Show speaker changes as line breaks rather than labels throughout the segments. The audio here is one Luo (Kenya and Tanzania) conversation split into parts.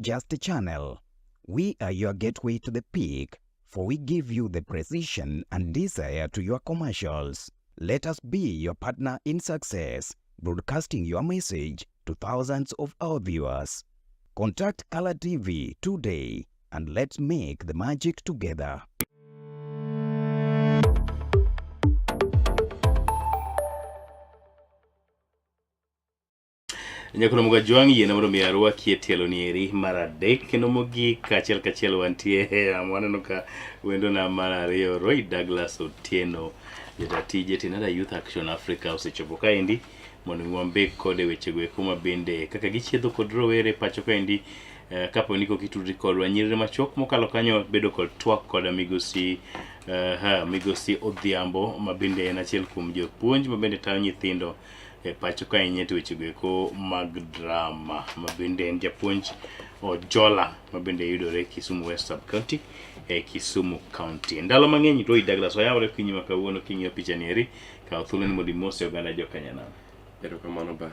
just a channel. We are your gateway to the peak, for we give you the precision and desire to your commercials. Let us be your partner in success, broadcasting your message to thousands of our viewers. Contact Color TV today and let's make the magic together.
Nyakono Mugajwang' yiena mondo mi arwaki e tielo ni eri mar adek kendo mogik achiel kachiel wantie waneno ka wendona mar ariyo Roy Douglas Otieno jata tije Tinada Youth Action Africa osechopo kaendi mondo mi wambek kode wechego eko ma bende kaka gichiedho kod rowere pacho kaendi eh, kapo ni kok itudri kodwa nyiriri machuok mokalo kanyo bedo kod twak koda migosi eh, migosi Odhiambo ma bende en achiel kuom jopuonj ma bende tayo nyithindo e pacho ka ahinya to wechego eko mag drama ma bende en japuonj Ojola ma bende yudore Kisumu West Sub County e Kisumu County. Ndalo mang'eny Roy Douglas wayawore okinyi ma kawuono king'iyo picha ni eri kaw thuolo ni mondo imose oganda jokanyanam.
Erokamano ba.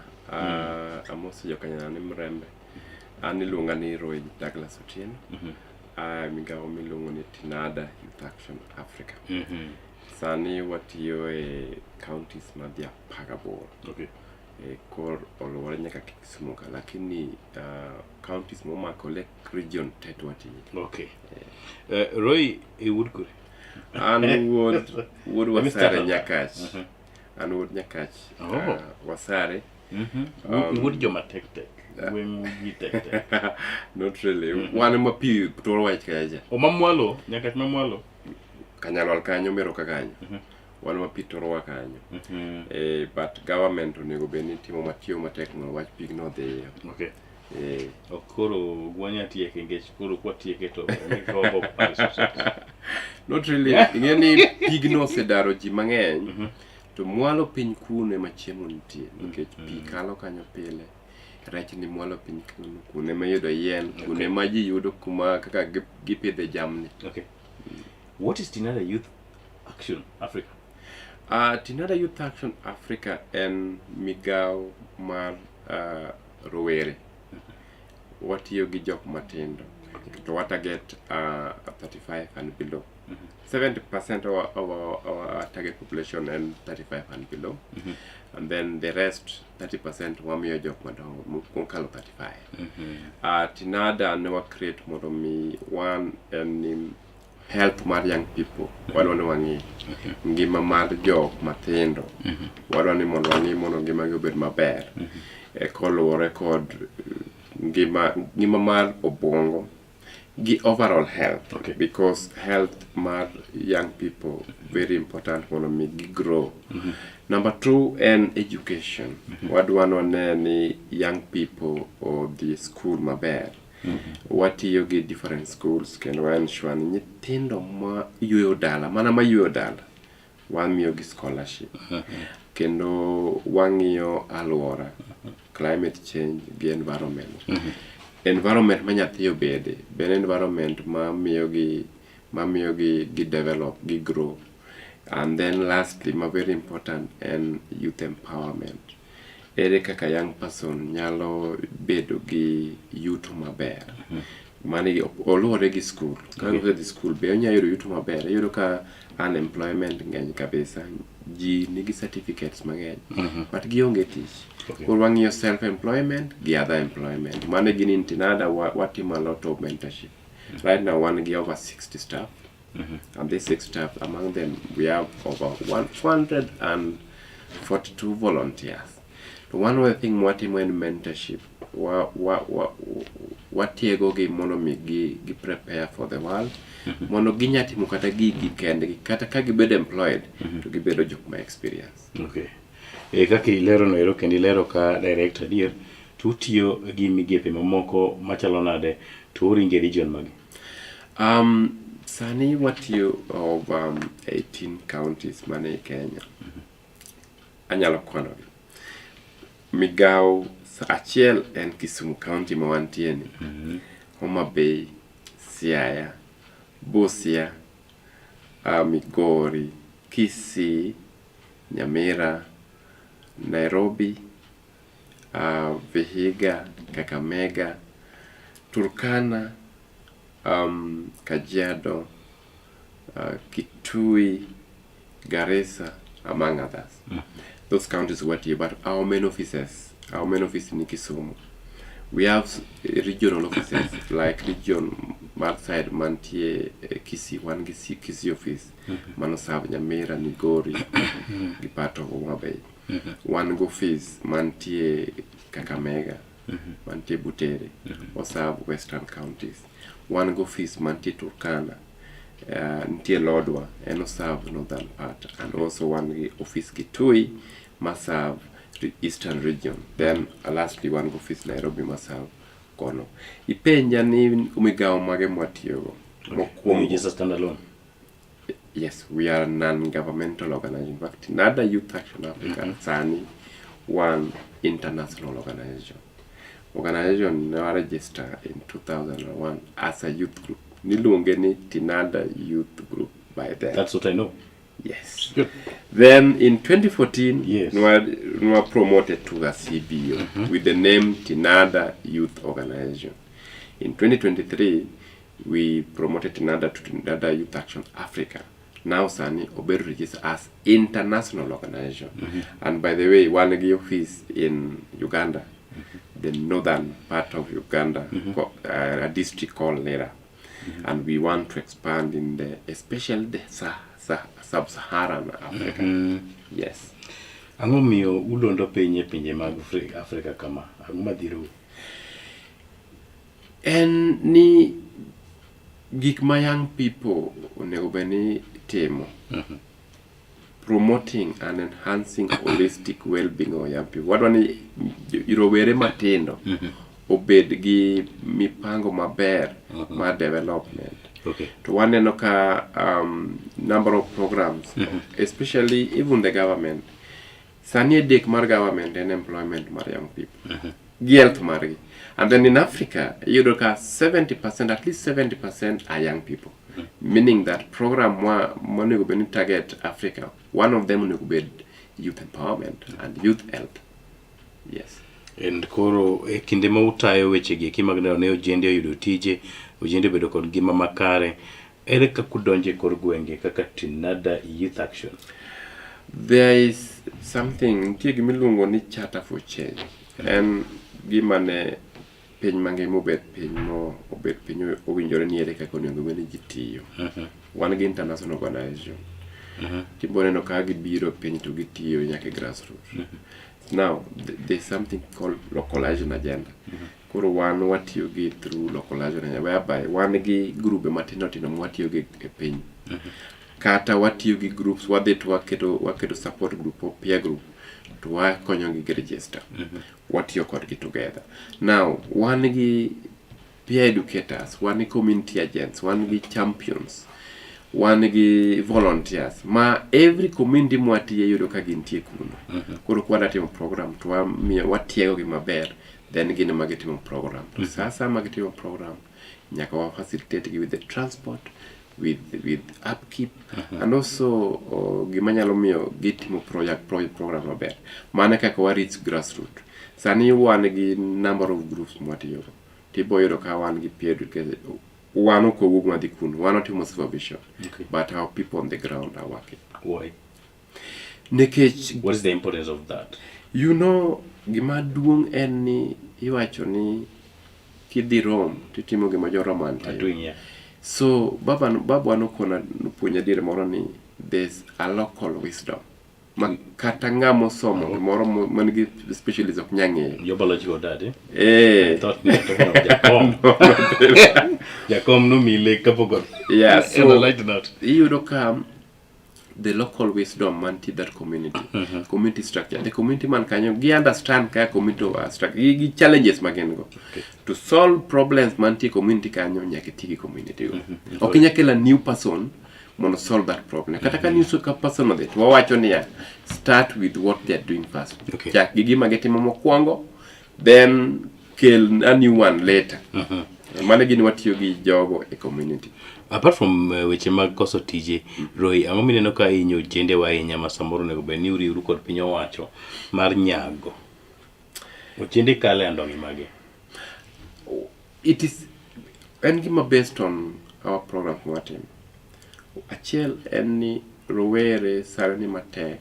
Amoso jokanyanam ni Mrembe. An iluonga ni Roy Douglas Otieno. Aa e migawo miluongo ni Tinada Youth Action Africa. Sani watiyo e counties madhi 18. E, kor oluwore nyaka Kisumu ka, lakini counties momako Lake Region te to watiye.
Okay. Roy e wuod kure?
An wuod wuod
Let me start
Wasare
on that.
Nyakach. An wuod Nyakach.
Oh.
Wasare.
Wuod joma tek tek. Gweng'u ji tek tek.
Not really. Wan ema pi toro wach kacha.
O mamwalo, Nyakach mamwalo.
Kanyalwal kanyo mero ka kanyo. Wan ema pi torowa kanyo. Eh, but government onego bed ni timo matiyo matek mondo wach pigno odhiyo. Eh,
Ok koro gwanya tieke nikech koro kwatieke to mikombo Paris Society.
Not really. Ing'e ni pigno osedaro ji mang'eny. To mwalo piny kuno ema chiemo nitie nikech pi kalo kanyo pile. Rech ni mwalo piny kuno, kuno ema iyudo yien, kuno ema ji yudo kuma kaka gipidhe jamni.
Okay. What is Tinada Youth Action Africa?
Tinada Youth Action Africa en migawo mar rowere. Watiyo gi jok matindo. To wa target 35 and below. 70% of our target population en 35 and below. And then the rest 30% wamiyo jok madongo mokalo 35. Tinada ne wa create mondo mi one en ni health mar young people wadwa ni wang'i ngima mar jok matindo wadwa ni mondo wang'i mondo ngimagi obed maber e, koluwore kod ngima ngima mar obwongo gi overall health because health mar young people very important mondo mi gi grow. Number two en education. Wadwa ni wane ni young people odhi e school maber. Watiyo gi different schools kendo wa ensure ni nyithindo ma yueyo dala mana ma yueyo dala wamiyo gi scholarship kendo wang'iyo alwora climate change gi environment environment ma nyathi obede be en environment ma miyo gi gi develop gi grow and then lastly ma very important en youth empowerment ere kaka young person nyalo bedo gi yuto maber mani oluwore gi school ka osedhi school be onyalo yudo yuto maber iyudo ka unemployment ng'eny kabisa ji nigi certificates mang'eny but gionge tich koro wang'iyo self employment gi other employment mano e gini in Tinada watimo a lot of mentorship right now wan gi over 60 staff and these 60 staff among them we have over 142 volunteers to one of the thing mwatimo en mentorship wa watiegogi mondo mi gi prepare for the world mondo ginya timo kata gigi kendgi kata ka gibedo employed to gibedo jok ma experience.
Okay. E, kaka ilero no ero kendo ilero ka direct adier to utiyo gi migepe mamoko machalo nade to uringe region mage?
Sani watiyo of 18 counties mane i Kenya. Anyalo kwanogi. Migawo achiel en Kisumu County ma wantie ni. Homa Bay, Siaya, Busia, Migori, Kisii, Nyamira, Nairobi, Vihiga, Kakamega, Turkana, Kajiado, Kitui, Garissa, among others. Those counties watiye, but our main offices, our main office ni Kisumu. We have regional offices like region mar side mantie Kisii, wan gi Kisii office mano serve Nyamira, Migori gi part of Homa Bay. Wan gi office mantie Kakamega, mantie Butere, oserve western counties. Wan gi office mantie Turkana, nitie Lodwar, en oserve northern part, and also wan gi office Kitui ma serve eastern region. Then lastly wan gi office Nairobi ma serve kono. Ipenja ni migawo mage mwatiyogo.
Mokwongo, You just a standalone.
Yes, we are a non-governmental organization. In fact, Tinada Youth Action Africa sani one international organization. Organization ne register in 2001 as a youth group. Niluonge ni Tinada Youth Group by then.
That's what I know.
Yes.
Good.
Then in 2014, we were promoted to a CBO with the name Tinada Youth Organization. In 2023, we promoted Tinada to Tinada Youth Action Africa. Now sani obedo registered as international organization. And by the way, wan gi office in Uganda, the northern part of Uganda, a district called Lira. And we want to expand in the, especially the sub-Saharan Africa. Yes.
Ang'o miyo ulondo piny e pinje mag Afrika kama? Ang'o madhirou?
En ni gik ma young people onego bed ni timo, promoting and enhancing holistic well-being of young people. Wadwa ni rowere matindo obed gi mipango maber mar development. To waneno ka number of programs, especially even the government sani, edek mar government en employment mar young people gi health margi. And then in Africa iyudo ka 70%, at least 70% are young people, meaning that program wa monego bed ni target Africa, one of them onego bed youth empowerment and youth health, yes.
And koro e kinde ma utayo wechegi eki mag neno ne ojende oyudo tije, ojende obedo kod ngima makare, ere kaka udonjo e kor gwenge kaka Tinada Youth Action?
There is something, nitie gima iluongo ni Charter for Change. En gima ne piny mangima obet piny mo obet piny owinjore ni ere kaka onego bed ni ji tiyo. Wan gi international organization. Tibo neno ka gibiro piny to gitiyo nyaka e grassroots. Now there's something called localization agenda. Koro wan watiyo gi through localization agenda, whereby wan gi grube matindo tindo mwatiyo gi e piny, kata watiyo gi groups, wadhi to waketo support group or peer group to wakonyogi gi register, watiyo kodgi together. Now wan gi peer educators, wan gi community agents, wan gi champions, wan gi volunteers ma every community mwatiye yudo ka gintie kuno. Koro kwadwa timo program to wamiyo watiegogi maber, then gin ema gitimo program. To sa ma gitimo program, nyaka wa facilitate gi with the transport, with upkeep and also gima nyalo miyo gitimo project program maber. Mano kaka wa reach grassroot. Sani wan gi number of groups mwatiyogo. Tibo yudo ka wan gi peer education. Wan ok wawuog madhi kuno, wan watimo supervision, but our people on the ground are working.
Why?
Nikech
What is the importance of that?
Gima duong' en ni iwacho ni kidhi Rome titimo gima jo Roman
Are
timo.
doing, yeah.
So baba babwa nokona, nopuonja diere moro ni there's a local wisdom ma kata ng'ama osomo gimoro man gi specialist ok nyal ng'eyo.
Your biological dad, eh?
Eh.
Thought ni talking of Jakom. Jakom no mile kapok
Yeah, so
analyze that.
Iyudo ka the local wisdom mantie that community, community structure, the community man kanyo gi understand kaka community wa structure gi challenges ma gin go. To solve problems mantie community kanyo, nyaka iti gi community go. Ok inyal kelo a new person mondo solve that problem. Kata ka new ka person odhi to wawacho niya, start with what they are doing first. Chak gi gima gitimo mokwongo, then kel a new one later. Mano gini watiyo gi jogo e community.
Apart from weche mag koso tije, Roy, ang'o mineno ka hinyo ojendewa ahinya ma samoro onego bed ni uriwru kod piny owacho mar nyago? Ojende kale andong'e mage?
It is en gima based on our program mwatimo. Achiel en ni rowere sani ni matek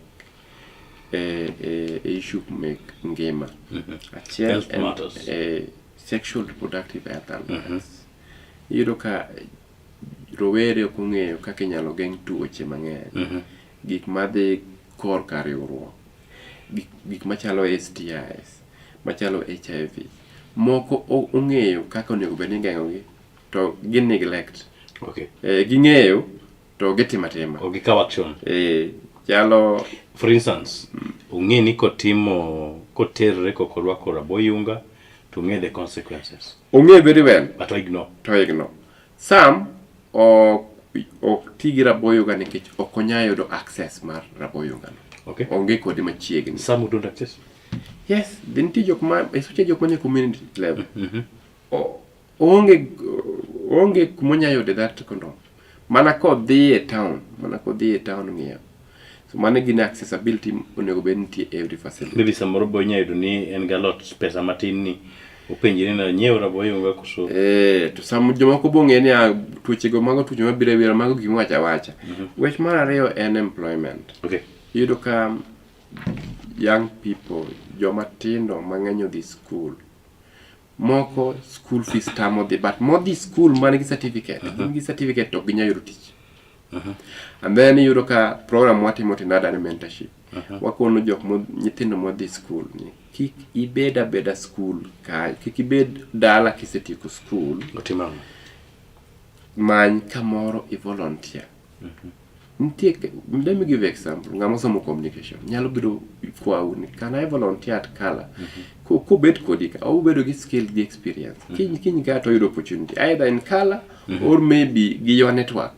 e issue mek ngima. Achiel
Health
en
matters.
Sexual reproductive health and rights. Iyudo ka rowere ok ong'eyo kaka inyalo geng' tuoche mang'eny. Gik madhi korka riwruok. Gik machalo STIs, machalo HIV. Moko ong'eyo kaka onego bed ni igeng'ogi to gi neglect. Ging'eyo to gitimo atima.
Ok gikaw action.
Chalo
For instance, ong'e ni kotimo koterre kok orwako raboyunga to ong'e the consequences.
Ong'e very well.
But o ignore.
To ignore. Some ok ti gi raboyunga nikech ok onyal yudo access mar raboyunga no. Onge kode machiegni.
Some who don't access.
Yes, nitie jok ma especially jok manie community level. Onge kuma yude that condom. Mana kodhi e town, mana kodhi e town ng'iewo. So mano gin accessibility onego bed nitie every facility.
Maybe samoro bo inya yudo ni en galot pesa matin ni openjre ni anyiew raboyunga koso.
To sam jomoko bong'e ni tuoche go mago tuoche mabiro e wira mago gima wacho awacha. Wach mar ariyo en employment. Iyudo ka young people, joma tindo mang'eny odhi school. Moko school fees tamo dhi, but modhi school man gi certificate, gin gi certificate to ok ginyal yudo tich. And then iyudo ka program watimo Tinada ni mentorship. Wakono jok nyithindo modhi school ni kik ibed abeda school ka, kik ibed dala kisetieko school.
Otim ang'o?
Many kamoro i volunteer. Nitie, let me give you example. Ng'ama osomo communication nyalo bedo kwau ni can I volunteer at Kala? Kobet kodi ka, obedo gi skill gi experience. Kiny kiny ka to oyudo opportunity either in Kala or maybe gi your network.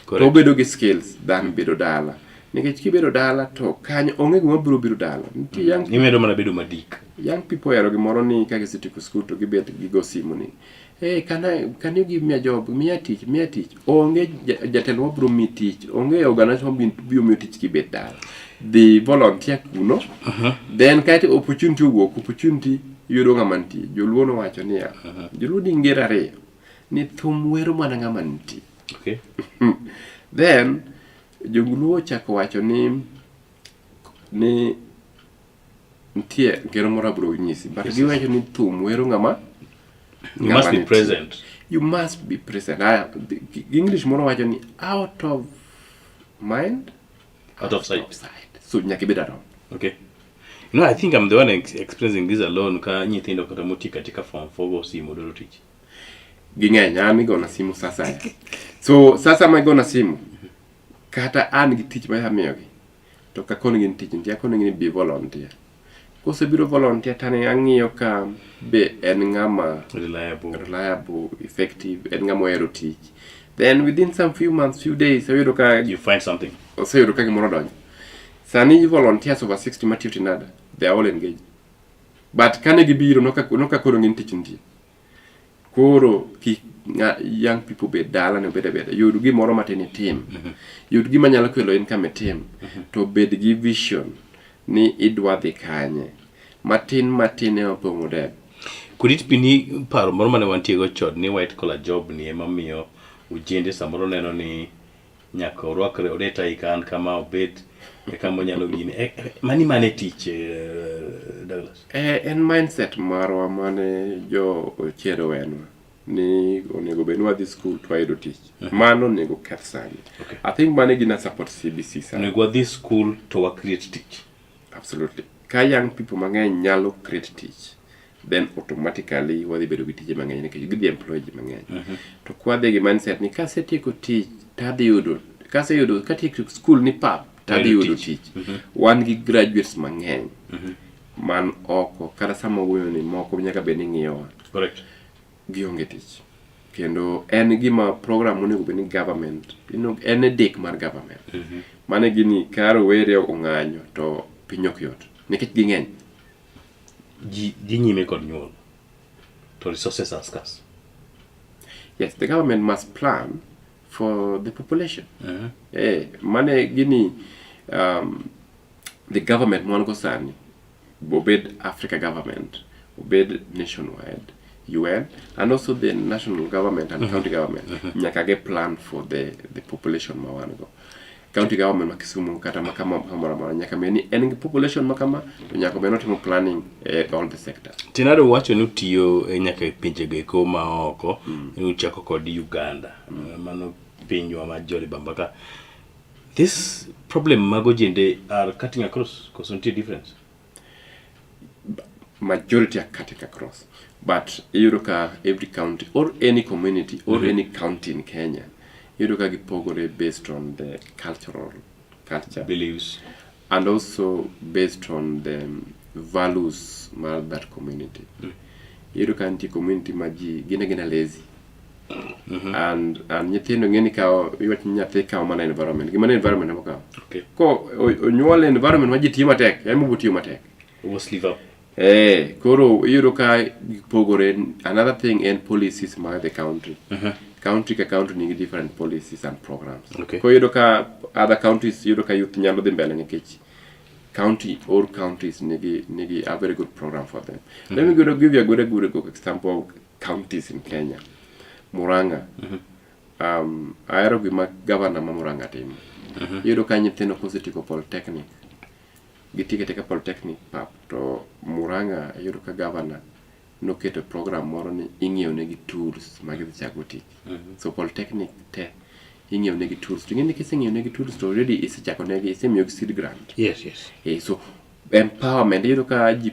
To obedo gi skills than bedo dala. Nikech kibedo dala to kanyo onge gima biro biro dala. Nitie young
Imedo mana bedo madik.
Young people ohero gimoro ni ka gisetieko school to gibet gigo simu ni hey, can you give me a job? Miya tich, miya tich. Onge jatelo mabiro miyi tich. Onge organization mabiro miyo tich kibet dala. Dhi volunteer kuno. Then kaeto opportunity owuok, opportunity yudo ng'ama nitie. Joluo nowacho niya, Joluo nigi ngero ariyo. Ni thum wero mana ng'ama nitie. Then Joluo ochako wacho ni nitie ngero moro abiro nyisi. But giwacho ni thum wero ng'ama
You must be present.
You must be present. English moro wacho ni out of mind,
out of sight.
Out of sight. So nyaka ibed around.
Okay. You know, I think I'm the one experiencing this alone. Ka nyithindo kata moti katika form 4 go simu dwaro tich.
Ging'eny, an igona simu sasa. So sasa ma igona simu, kata an gi tich ma amiyogi, to kakono gin tich nitie, akono ni be volunteer. Kosebiro volunteer tane ang'iyo ka be en ng'ama
reliable,
effective, en ng'ama ohero tich. Then within some few months, few days, oyudo ka
you find something.
Oseyudo ka gimoro odonjo. Sani volunteers over 60 matiyo Tinada, they are all engaged. But kane gibiro noka koro gin tich nitie. Koro kik young people bed dala ne obed abeda. Yud gimoro matin itim. Yud gima nyalo kelo income itim. To bed gi vision ni idwa dhi kanye. Matin matin ema pong'o debe.
Could it be ni paro moro mane wantie go chon ni white collar job ni ema miyo ojende samoro neno ni nyaka orwakre ode tai ka an kama obet e kama onyalo gini. Mani mane tich, Douglas?
En mindset marwa mane jo ochiero wenwa ni onego bed ni wadhi school to wayudo tich. Mano onego keth sani. I think mano e gina support CBC sani.
Onego wadhi school to wa create tich.
Absolutely. Ka young people mang'eny nyalo create tich, then automatically wadhi bedo gi tije mang'eny nikech gidhi employ ji mang'eny. To kwadhi gi mindset ni kasetieko tich tadhi yudo, kaseyudo, katieko school ni pap tadhi yudo tich. Wan gi graduates mang'eny man oko, kata sama wuoyo ni moko nyaka bed ni ng'iyowa. Gionge tich. Kendo en gima program monego bed ni government, en e dek mar government. Mano e gini ka rowere ong'anyo to piny ok yot nikech ging'eny.
Ji dhi nyime kod nyuol to resources are scarce.
Yes, the government must plan for the population. Mane gini, the government mwan go sani, obed Africa government, obed nationwide, UN and also the national government and county government nyaka ge plan for the population ma wan go. County government ma Kisumu kata ma kama kamoro amora nyaka bed ni en gi population ma kama, to nyaka bed ni otimo planning e all the sectors.
Tinado wacho ni utiyo nyaka e pinjego eko ma oko, ni uchako kod Uganda. Mano pinywa ma Jolly Bamba. This problem mag ojende are cutting across, koso nitie difference?
Majority are cutting across, but iyudo ka every county or any community or any county in Kenya, iyudo ka gipogore based on the cultural culture
beliefs
and also based on the values mar that community. Iyudo ka nitie community ma ji gin agina lazy and nyithindo ng'e ni kawo, iwacho ni nyathi kawo mana environment, gima ne environment ema okawo. Ko onyuol e environment ma ji tiyo matek, en mobo tiyo matek.
Obo sleep up.
Koro iyudo ka gipogore. Another thing en policies mag the country. County ka county nigi different policies and programs. Koro iyudo ka other counties, iyudo ka youth nyalo dhi mbele nikech county or counties nigi a very good program for them. Let me go give you a good example of counties in Kenya. Murang'a. Ahero gima governor ma Murang'a timo. Iyudo ka nyithindo kosetieko polytechnic, gitieko atieka polytechnic pap, to Murang'a iyudo ka governor noketo program moro ni ing'iewo negi tools ma gidhi chako tich. So polytechnic te ing'iewo negi tools. To ing'e ni kiseng'iewo negi tools to already isechako negi, isemiyogi seed grant.
Yes.
So empowerment, iyudo ka ji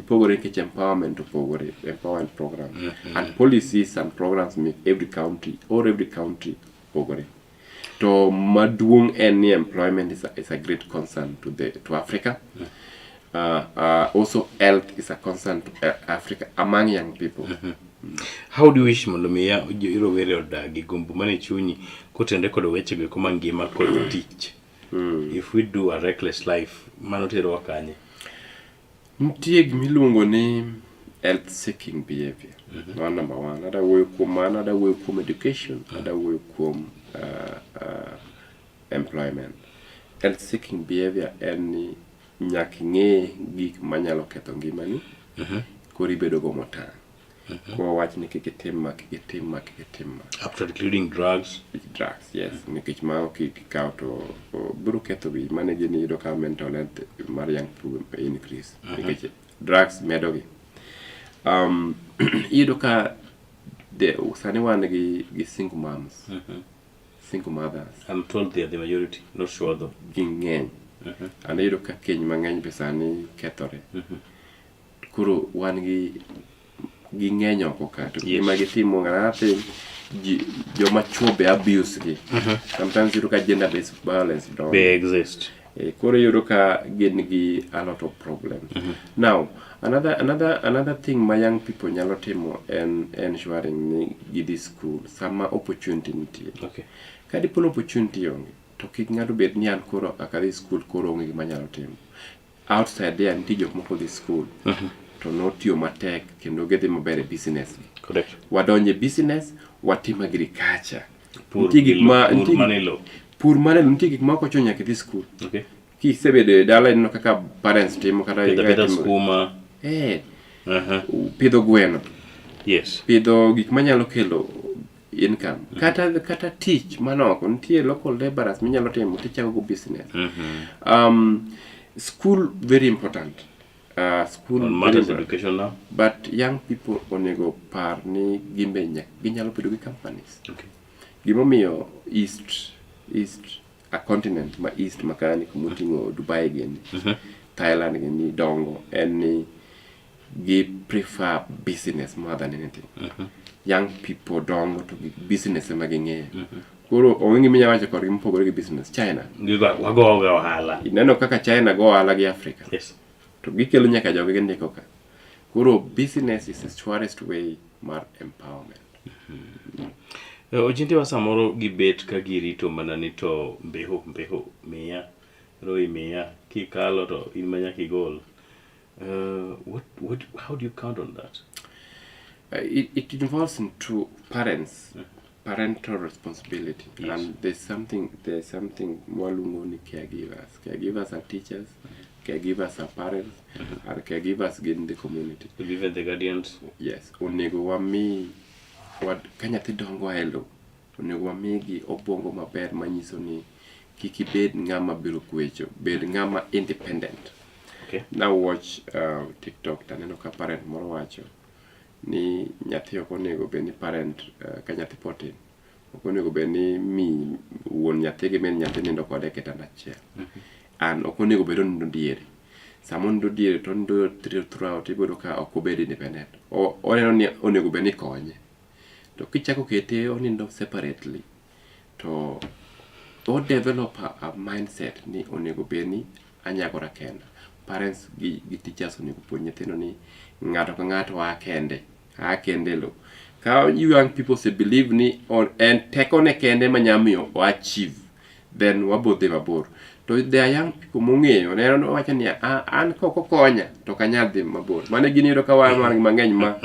pogore nikech empowerment opogore, empowerment program and policies and programs make every county or every country opogore. To maduong' en ni employment is a great concern to Africa. Also health is a concern to Africa among young people.
How do you wish mondo mi rowere odag gi gombo mane chunyi kotenore kod wechego eko mangima kod tich? If we do a reckless life, mano terowa kanye?
Nitie gimiluongo ni health seeking behavior. Mano number one. Ada wuoyo kuom mano, ada wuoyo kuom education, ada wuoyo kuom employment. Health seeking behavior en ni nyaka ing'e gik manyalo ketho ngimani, koro ibedo go motang'. Kwa wach ni kik itim ma, kik itim ma, kik itim ma.
Up to including drugs.
Drugs, yes. Nikech mago kikawo to biro ketho wiyi. Mano e gini iyudo ka mental health mar young people increase. Nikech drugs medogi. Iyudo ka sani wan gi single moms, single mothers.
I'm told they are the majority, not sure though.
Ging'eny. And iyudo ka keny mang'eny be sani kethore. Koro wan gi ging'eny oko ka to gima gitimo, another thing, ji joma chuo be abuse gi. Sometimes iyudo ka gender based violence dongo.
They exist.
Koro iyudo ka gin gi a lot of problems. Now, another thing ma young people nyalo timo en ensuring ni gidhi school sama opportunity nitie. Ka dipo ni opportunity onge, to kik ng'ato bed ni an koro ok adhi school, koro onge gima anyalo timo. Outside there nitie jok moko dhi school to notiyo matek kendo gidhi maber e business gi. Wadonjo e business, watim agriculture.
Pur
Nitie gik
gi
ma
pur
nitie
mane lowo.
Pur mane lowo, nitie gik ma ok ochuno nyaka idhi school. Kisebedo e dala ineno kaka parents timo kata
Pidho
kaka
pidho
timo.
skuma.
Pidho gweno. Pidho gik manyalo kelo income. Kata tich manoko, nitie local laborers minyalo timo tichako go business. School very important. School
On
very
matters
important.
education now.
But young people onego par ni gimbe ginyalo bedo gi companies. Gimomiyo East a continent ma East makani kumoting'o Dubai gini, Thailand gini dongo en ni gi prefer business more than anything. Young people dongo to gi business ema ging'eyo. Koro onge gima inyalo wacho kodgi mopogore gi business. China.
Gigo wago ga ohala.
Ineno kaka China go ohala gi Africa. To gikelo nyaka jogi gindiko ka. Koro business is the surest way mar empowerment.
Ojende wa samoro gibet ka girito mana ni to mbeho mbeho miya Roy miya kikalo to in ma nyaka igol. How do you count on that?
It involves in two parents, parental responsibility. And there's something waluongo ni caregivers. Caregivers are teachers. Caregivers are parents and caregivers gin the community.
Even the guardians.
Yes, onego wami ka nyathi dongo e lo, onego wamigi obwongo maber manyiso ni kik ibed ng'ama biro kwecho, bed ng'ama independent. Now watch TikTok taneno ka parent moro wacho ni nyathi ok onego bed ni parent ka nyathi pod tin ok onego bed ni mi wuon nyathi gi min nyathi nindo kode e kitanda achiel. An ok onego bed onindo diere. Sama onindo diere to onindo throughout, ibiro ka ok obed independent. Oneno ni onego bed ni ikonye. To kichako kete onindo separately to o develop a mindset ni onego bed ni anyagora kenda. Parents gi teachers onego puonj nyithindo ni ng'ato ka ng'ato a kende, a kende lo. Ka young people say believe ni en tekone kende manya miyo o achieve, then wabo dhi mabor. To there are young people mong'eyo, ne wacho ni an kok okonya to ok anyal dhi mabor. Mano e gini iyudo ka wan wan mang'eny ma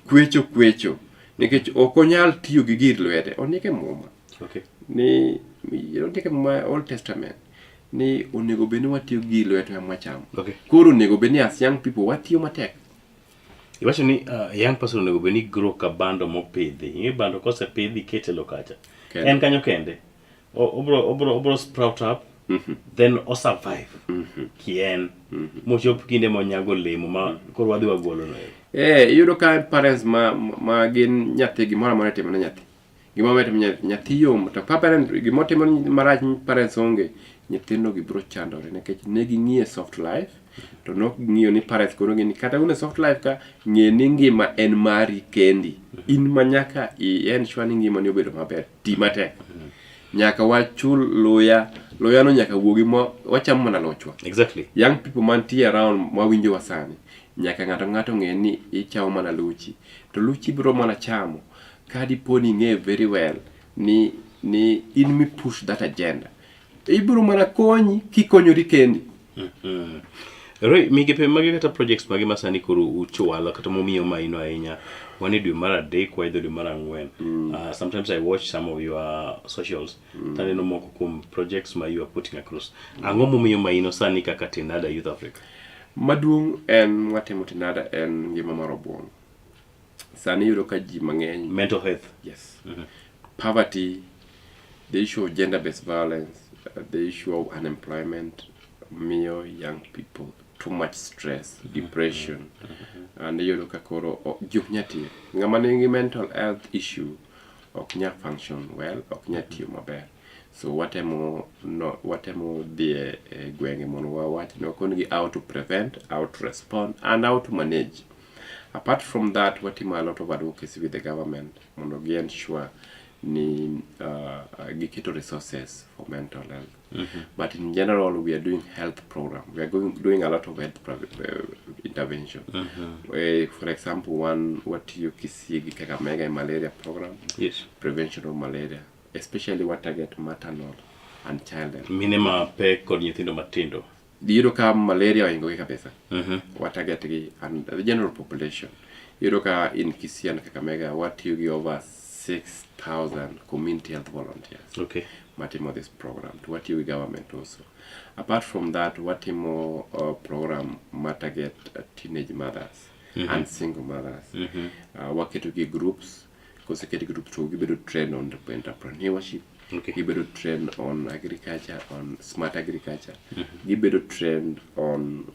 kwecho kwecho nikech ok onyal tiyo gi gir lwete. Ondike Muma. Ni ondike Muma, Old Testament, ni onego bed ni watiyo gi gir lwetwa ema wachamo. Koro onego bed ni as young people watiyo matek.
Iwacho ni young person onego bed ni grow ka bando mopidhi. Ing'e bando kosepidhi ikete lo kacha.
Kende.
En kanyo kende. Obro sprout up, then o survive. Kien. Mochop kinde monyago olemo ma koro wadhi wagolo no.
Iyudo ka parents ma gin nyathi gimoro amora itimo ne nyathi. Gimoro amora itimo ne nyathi, nyathi yom to ka parent gima otimo marach parents onge, nyithindo gi biro chandore nikech ne ging'iyo soft life to nok ging'iyo ni parents kono gi ni kata un e soft life ka ng'e ni ngima en mari kendi. In ma nyaka i ensure ni ngimani obedo maber, ti matek. Nyaka wachul luya, luya no nyaka wuogi ma wachamo mana lochwa. Young people mantie around mawinjowa sani, nyaka ng'ato ng'ato ng'e ni ichamo mana luchi. To luchi biro mana chamo ka dipo ni ing'eyo very well ni in mi push that agenda. Ibiro mana konyi kikonyori kendi.
Roy, migepe mage kata projects mage ma sani koro uchwalo kata momiyo maino ahinya? Wan e dwe mar adek, waidho dwe mar ang'wen. Sometimes I watch some of your socials. Taneno moko kuom projects ma you are putting across. Ang'o momiyo maino sani kaka Tinada Youth Africa?
Maduong' en watimo Tinada en ngima mar obuongo. Sani iyudo ka ji mang'eny
Mental health.
Yes. Poverty, the issue of gender-based violence, the issue of unemployment, miyo young people too much stress, depression, and iyudo ka koro ji ok nyal tiyo. Ng'ama nigi mental health issue ok nyal function well, ok nyal tiyo maber. So watemo dhi e gwenge mondo wawach ne wakon gi how to prevent, how to respond, and how to manage. Apart from that, watimo a lot of advocacy with the government mondo gi ensure ni giketo resources for mental health. But in general, we are doing health program. We are doing a lot of health intervention. For example, one watiyo Kisii gi Kakamega e malaria program. Prevention of malaria, especially what target maternal and child health.
Mine mapek kod nyithindo matindo.
Iyudo ka malaria ohingo gi kabisa. Wa target gi and the general population. Iyudo ka in Kisii and Kakamega watiyo gi over 6,000 community health volunteers. Matimo this program. To watiyo gi government also. Apart from that, watimo program ma target teenage mothers and single mothers. Waketo gi groups. Koseket groups to gibedo trained on entrepreneurship. Gibedo trained on agriculture, on smart agriculture. Gibedo trained on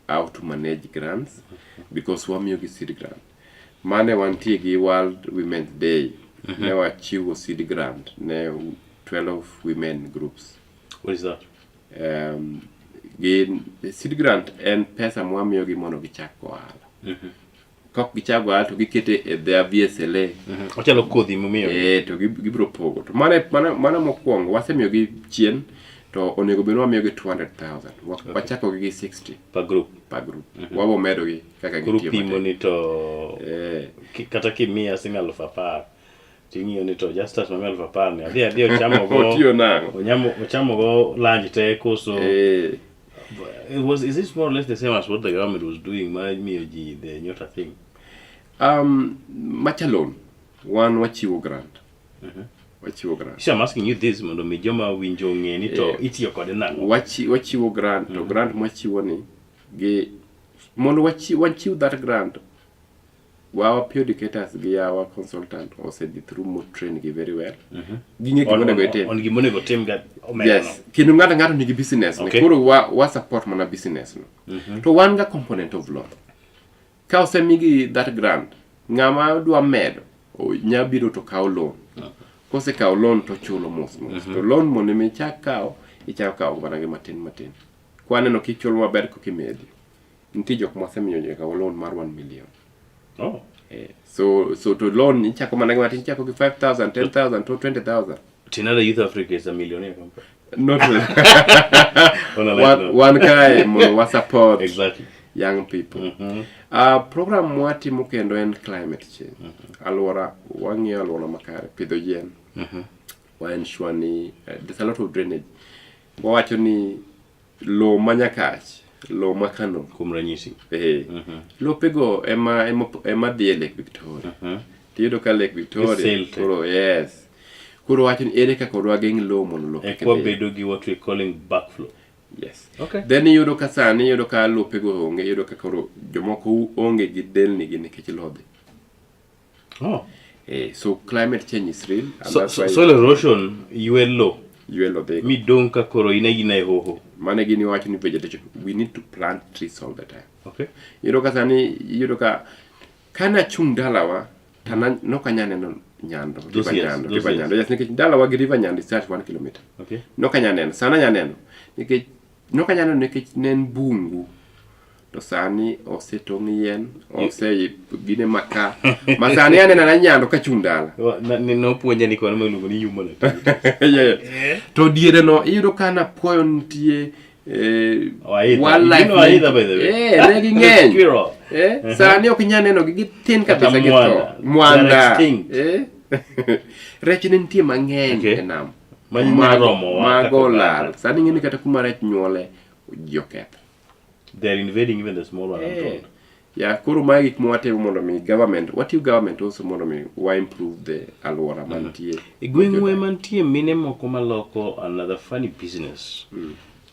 how to manage grants, because wamiyo gi seed grant. Mane wantie gi World Women's Day, ne wachiwo seed grant ne 12 women groups.
What is that?
Gin, seed grant en pesa mwamiyo gi mondo gichak ohala. Kok gichak ohala to gikete e their VSLA.
Ochalo kodhi momiyo.
To gibiro pogo. To mano mokwongo wasemiyo gi chien to onego bed ni wamiyo gi 200,000. Wachako gi 60
per group.
Per group. Wabo medo gi kaka
Koro
gitiyo
pimo
matek.
ni to kata kimiya siling alufu apar ting'iyo ni to Justus mamiya alufu apar ni adhi ochamo go.
Otiyo nang'o?
Ochamo go lunch te koso. Is this more or less the same as what the government was doing ma miyo ji the Nyota thing?
Machalon, wan wachiwo grant. Wachiwo grant.
So I'm asking you this mondo mi joma winjo ong'e ni to itiyo kode nang'o.
Wachiwo grant to grant mwachiwo ni gi mondo wachiw that grant, our peer educators gi our consultant osedhi through mo train gi very well. Ging'e gima onego itim.
On gima onego tim ga omenda
Yes, kendo ng'ato ng'ato nigi business ne. Koro wa support mana business no. To wan ga component of loan. Ka osemigi that grant, ng'ama dwa medo nya biro to kawo loan. Kosekawo loan to chulo mos mos. To loan mondo mi ichak kawo, ichako kawo mana gi matin matin. Kwaneno kichulo maber koka imedi. Nitie jok mwasemiyo nyaka loan mar 1 million.
Oh.
So to loan ichako mana gi matin, ichako gi 5,000, 10,000 to 20,000.
Tinada Youth Africa is a millionaire company.
Not really.
On a light note.
Wan kae mondo wa support young people. Program mwatimo kendo en climate change. Alwora, wang'iyo alwora makare, pidho yien. Wa ensure ni there's a lot of drainage. Wawacho ni lowo ma Nyakach, lowo ma Kano,
Kuom ranyisi.
Lopego ema dhi e Lake Victoria. Tiyudo ka Lake Victoria
Silt.
koro yes. Koro wacho ni ere kaka wageng' lowo mondo lope
Ekwa
kik dhi.
bedo gi what we're calling backflow.
Yes.
Okay.
Then iyudo ka sani iyudo ka lopego onge, iyudo ka koro jomoko onge gi delni gi nikech lodhi.
Oh.
So climate change is real and
So,
that's
so,
why
soil erosion ywe lowo
ywe lodhigo.
Midong' ka koro in agina e hoho.
Mano e gima iwacho ni vegetation. We need to plant trees all the time. Iyudo ka sani iyudo ka kanachung' dalawa to nok anya neno Nyando,
Those
River
years,
Nyando,
those
River
years.
Nyando. Yes, nikech dalawa gi River Nyando is just 1 kilometer. Nok anya neno, sani anya neno. Nikech nok anya neno nikech ne en bungu. To sani osetong' yien, ose gine maka. Ma sani aneno ana Nyando kachung' dala.
Nopuonja ni kono miluongo ni human activity.
Yeah. To diere no iyudo ka napuoyo nitie
Aidha.
wildlife
You know aidha, by the way.
Ne ging'eny.
Squirrel.
Sani ok inyal neno gi gitin
Kata
kabisa githo.
mwanda.
Mwanda.
They are extinct.
Rech ne nitie mang'eny e nam.
Ma nyalo romowa
Mago
kaka oganda.
olal. Sani ing'e ni kata kuma rech nyuole ji oketho.
They are invading even the small one, I'm told.
Ya koro mae gik mwatimo mondo mi government, watiyo government also mondo mi wa improve the alwora mantie.
E gweng'wa mantie mine moko maloko another funny business.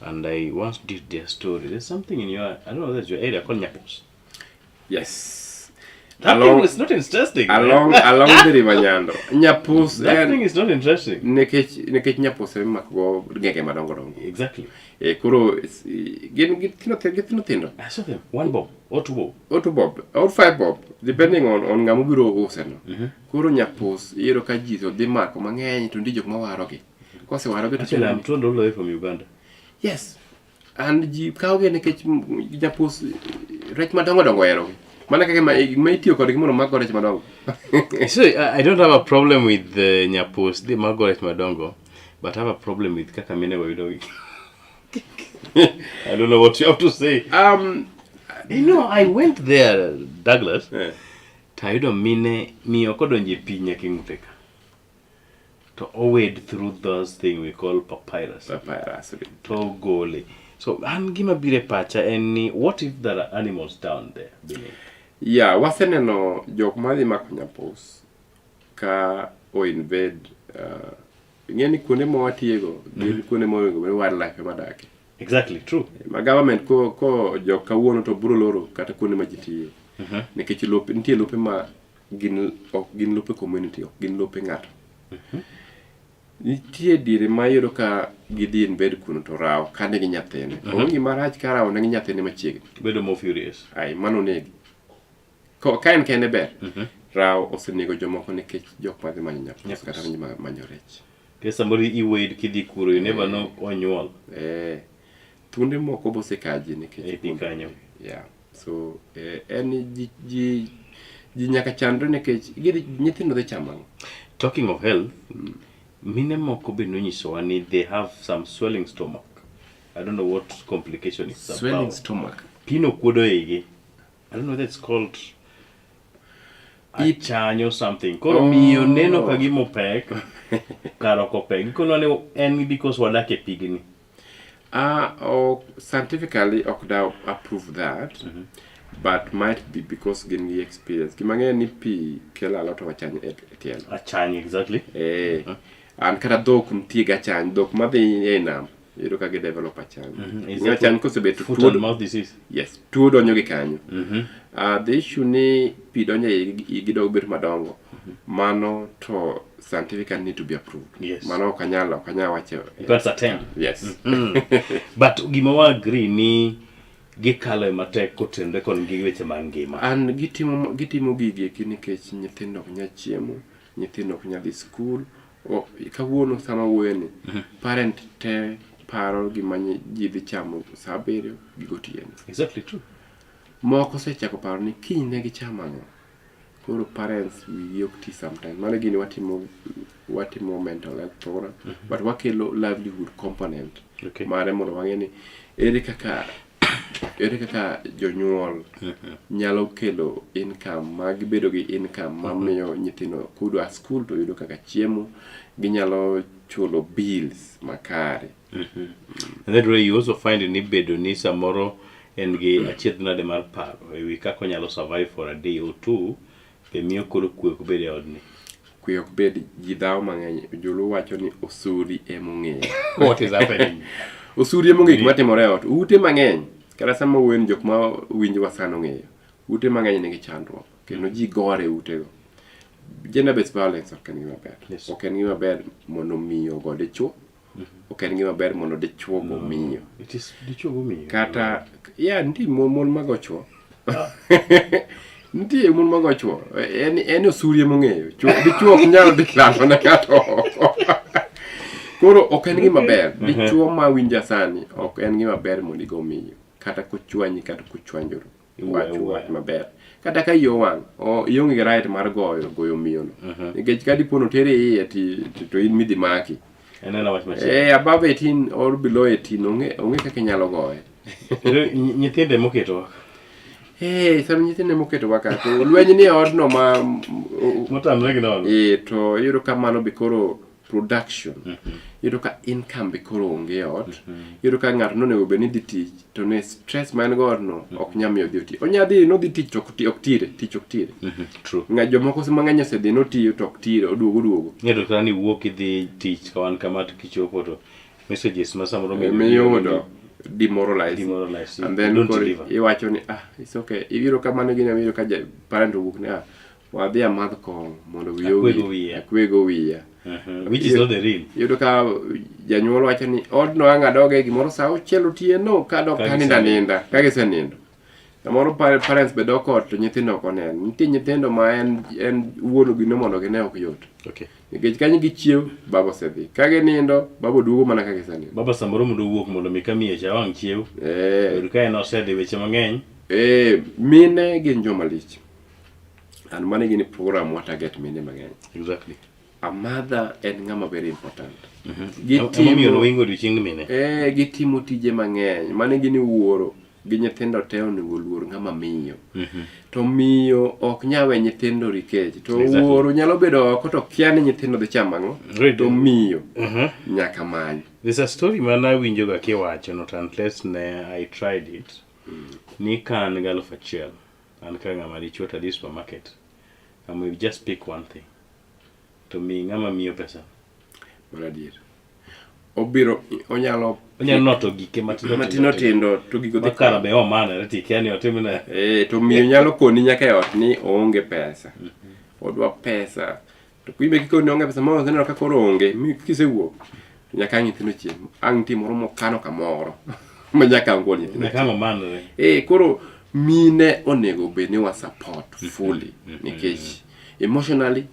And I once did their story. There's something in your, I don't know whether it's your area called Nyapos.
Yes.
That thing is not interesting, man.
Along the River Nyando. Nyapus
That
en
thing is not interesting.
Nikech Nyapus ema imako go ng'eke madongo dongo. Koro gin githindo githindo thindo.
I saw them. 1 bob or 2 bob.
Or 2 bob or 5 bob depending on ng'ama obiro use no. Koro Nyapus iyudo ka ji to dhi mako mang'eny to nitie jok mawarogi. Kosewarogi to
Actually, I'm told all the way from Uganda.
Yes. And ji kawogi nikech Nyapus rech madongo dongo oherogi. Mana kaka ma itiyo kodgi mondo omak go rech madongo.
So I don't have a problem with the Nyapus, the mago rech madongo, but I have a problem with kaka mine go yudogi. I don't know what you have to say. I went there, Douglas. Tayudo mine miyo kodonjo e pi nyaka e ng'ute ka. To owade through those thing we call papyrus.
Papyrus.
To ogole. So an gima biro e pacha en ni what if there are animals down there beneath?
Yeah, waseneno jok madhi mako Nyapus ka o invade ing'e ni kuonde ma watiyego gin kuonde ma onego bed ni wildlife ema dake.
Exactly, true.
Ma government ko jok kawuono to biro loro kata kuonde ma ji tiye. Nikech lope nitie lope ma gin ok gin lope community, ok gin lope ng'ato. Nitie diere ma iyudo ka gidhi invade kuno to rawo ka nigi nyathine. Onge gima rach ka rawo nigi nyathine machiegni.
Bedo more furious.
Ai, mano negi. Ka en kende ber. Rawo osenego jomoko nikech jok madhi manyo Nyapus
Nyapus.
kata manyo rech.
Nikech samoro i wade kidhi kuro, you never know onyuol.
Thunde moko bosekaji nikech
E pi kanyo.
Yeah. So en ji nyaka chandre nikech gidhi nyithindo dhi chamo ang'o?
Talking of health, mine moko be nonyisowa ni they have some swelling stomach. I don't know what complication it's about.
Swelling stomach.
Pino kuodo e igi. I don't know whether it's called achanyo something. Koro miyo neno ka gima opek, kar ok opek. Gikono ni en because wadak e pigni.
Oh, scientifically ok da approve that, but might be because gin gi experience. Gima ng'eyo ni pi kelo a lot of achany e tielo.
Achany, exactly.
An kata dhok nitie gi achany, dhok madhi e nam iyudo ka gi develop achany.
Is
Ing'eyo
that
achany kosebet to
Foot
tuo
and mouth disease.
Yes, tuo donjo gi kanyo. The issue ni pi donjo e igi gidog bet madongo. Mano to scientifically need to be approved.
Yes.
Mano ok anyal wacho.
You can't certain.
Yes.
But gima wa agree ni gikalo e matek kotenore kod gi weche mag ngima.
An gitimo gigi eki nikech nyithindo ok nyal chiemo, nyithindo ok nyal dhi skul. Kawuono sama wuoyo ni, parent te paro gima ji dhi chamo saa 7 gi gotieno.
Exactly true.
Moko osechako paro ni kiny ne gicham ang'o. Koro parents wigi ok ti sometimes. Mano gini watimo mental health program, but wakelo livelihood component mare mondo wang'e ni ere kaka jonyuol nyalo kelo income ma gibedo gi income mamiyo nyithindo kudwa school to yudo kaka chiemo, ginyalo chulo bills makare.
And that way you also find ni bedo ni samoro en gi achiedh nade mar paro e wi kaka onyalo survive for a day or two be miyo koro kwe ok bed e odni.
Kwe ok bed, ji dhawo mang'eny. Joluo wacho ni osuri emong'eyo.
What is happening?
Osuri emong'eyo gima timore e ot. Ute mang'eny, kata sama wuoyo ni jok ma winjowa sani ong'eyo, ute mang'eny nigi chandruok kendo ji gore e utego. Gender based violence ok en gima ber. Ok en gima ber mondo miyo ogo dichuo. Ok en gima ber mondo dichuo go miyo.
It is dichuo go miyo.
Kata ya nitie mon mago chuo. Nitie mon mago chuo. En osuri emong'eyo. Dichuo ok nyal dhi lando ne ng'ato oko. Koro ok en gima ber. Dichuo ma winja sani ok en gima ber mondo igo miyo. Kata kochwanyi kata kochwanjoru.
Iwuoyo
Wach
awuoya.
wach maber. Kata ka iyi owang', ionge gi right mar goyo miyo no. Nikech ka dipo notere iye to in midhi maki.
En ena wach machielo.
Above 18 or below 18 onge kaka inyalo goye.
Nyithindo emoketowa.
Sama nyithindo emoketowa ka to lweny ni e odno ma
Motamre gi nono.
To iyudo ka mano be koro production. Iyudo ka income be koro onge e ot. Iyudo ka ng'ato nonego bed ni dhi tich to ne stress ma en go odno ok nyal miyo odhi oti. Onya dhi nodhi tich to ok tire, tich ok tire.
True.
Ng'a jomoko mang'eny osedhi notiyo to ok tire, oduogo oduogo.
Ng'eyo to ni wuok idhi tich ka wan kama to kichopo to messages ma samoro
Miyudo demoralize.
Demoralize you.
And then
Don't
koro
deliver.
iwacho ni ah, it's okay. Ibiro kamano gini iyudo ka parent owuok ni ah, wadhi amadh kong'o mondo wiya
Akwego
owil.
wiya.
Akwego wiya.
Which is not the real.
Iyudo ka janyuol wacho ni odno ang' adoge gimoro saa 6 otieno kadok
Ka
taninda
gisenindo.
ninda ka gisenindo. Samoro parents be dok ot to nyithindo ok oneno. Nitie nyithindo ma en wuon gi no mondo gine ok yot. Nikech kanyo gichiew, baba osedhi. Ka ginindo, baba duogo mana ka gisenindo.
Baba samoro mondo owuok mondo mi ka miyo cha wang' chiew. Oyud ka en osedhi weche mang'eny.
Mine gin joma lich. And mano gini program wa target mine mang'eny. A mother en ng'ama very important.
Emomiyo nowingo odiochieng mine.
Gitimo tije mang'eny. Mano gini wuoro gi nyithindo te onego oluor ng'ama miyo. To miyo ok nyal we nyithindo rikech. To wuoro nyalo bedo oko to kia ni nyithindo dhi chamo ang'o. To miyo nyaka many.
There's a story mana awinjo ga kiwacho, not unless ne I tried it. Ni ka an gi 1000, an ka ng'ama dichuo to adhi supermarket. And we just pick one thing. To mi ng'ama miyo pesa.
Mar adier. Obiro onyalo
Onyalo noto gike matindo
matindo tindo to gigo dhi
Makara be omanore tikia ni otimne.
To miyo nyalo koni nyaka e ot ni oonge pesa. Odwa pesa. To kuibe kikoni oonge pesa ma oseneno ka koro onge, mi kisewuok to nyaka ang' nyithindo chiem. Ang' nitie moro mokano kamoro ma nyaka ang' gol nyithindo.
Nyaka ang' omanore.
Koro mine onego bed ni wa support fully nikech emotionally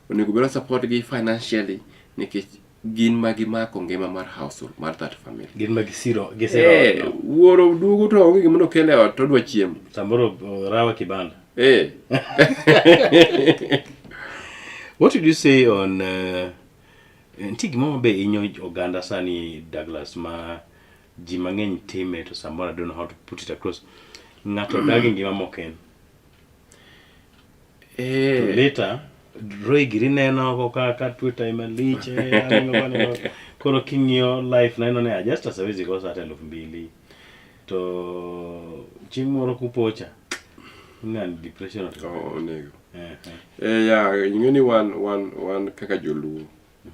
onego bed wa support gi financially nikech gin ma gimako ngima mar household mar that family.
Gin ma gisiro odno.
Wuoro duogo to onge gima nokelo e ot to odwa chiemo.
Samoro rawa kibanda. What did you say on nitie gimoro be inyo oganda sani Douglas ma ji mang'eny time to samoro I don't know how to put it across. Ng'ato dagi ngima mok en. To later Roy giri neno oko ka Twitter ema lich, aneno. Koro king'iyo life neno ni just siwezi kosa hata 2000 to chieng' moro kupocha ng'ani depression otimo.
Oh, onego.
Eh.
Ya, ing'e ni wan kaka joluo.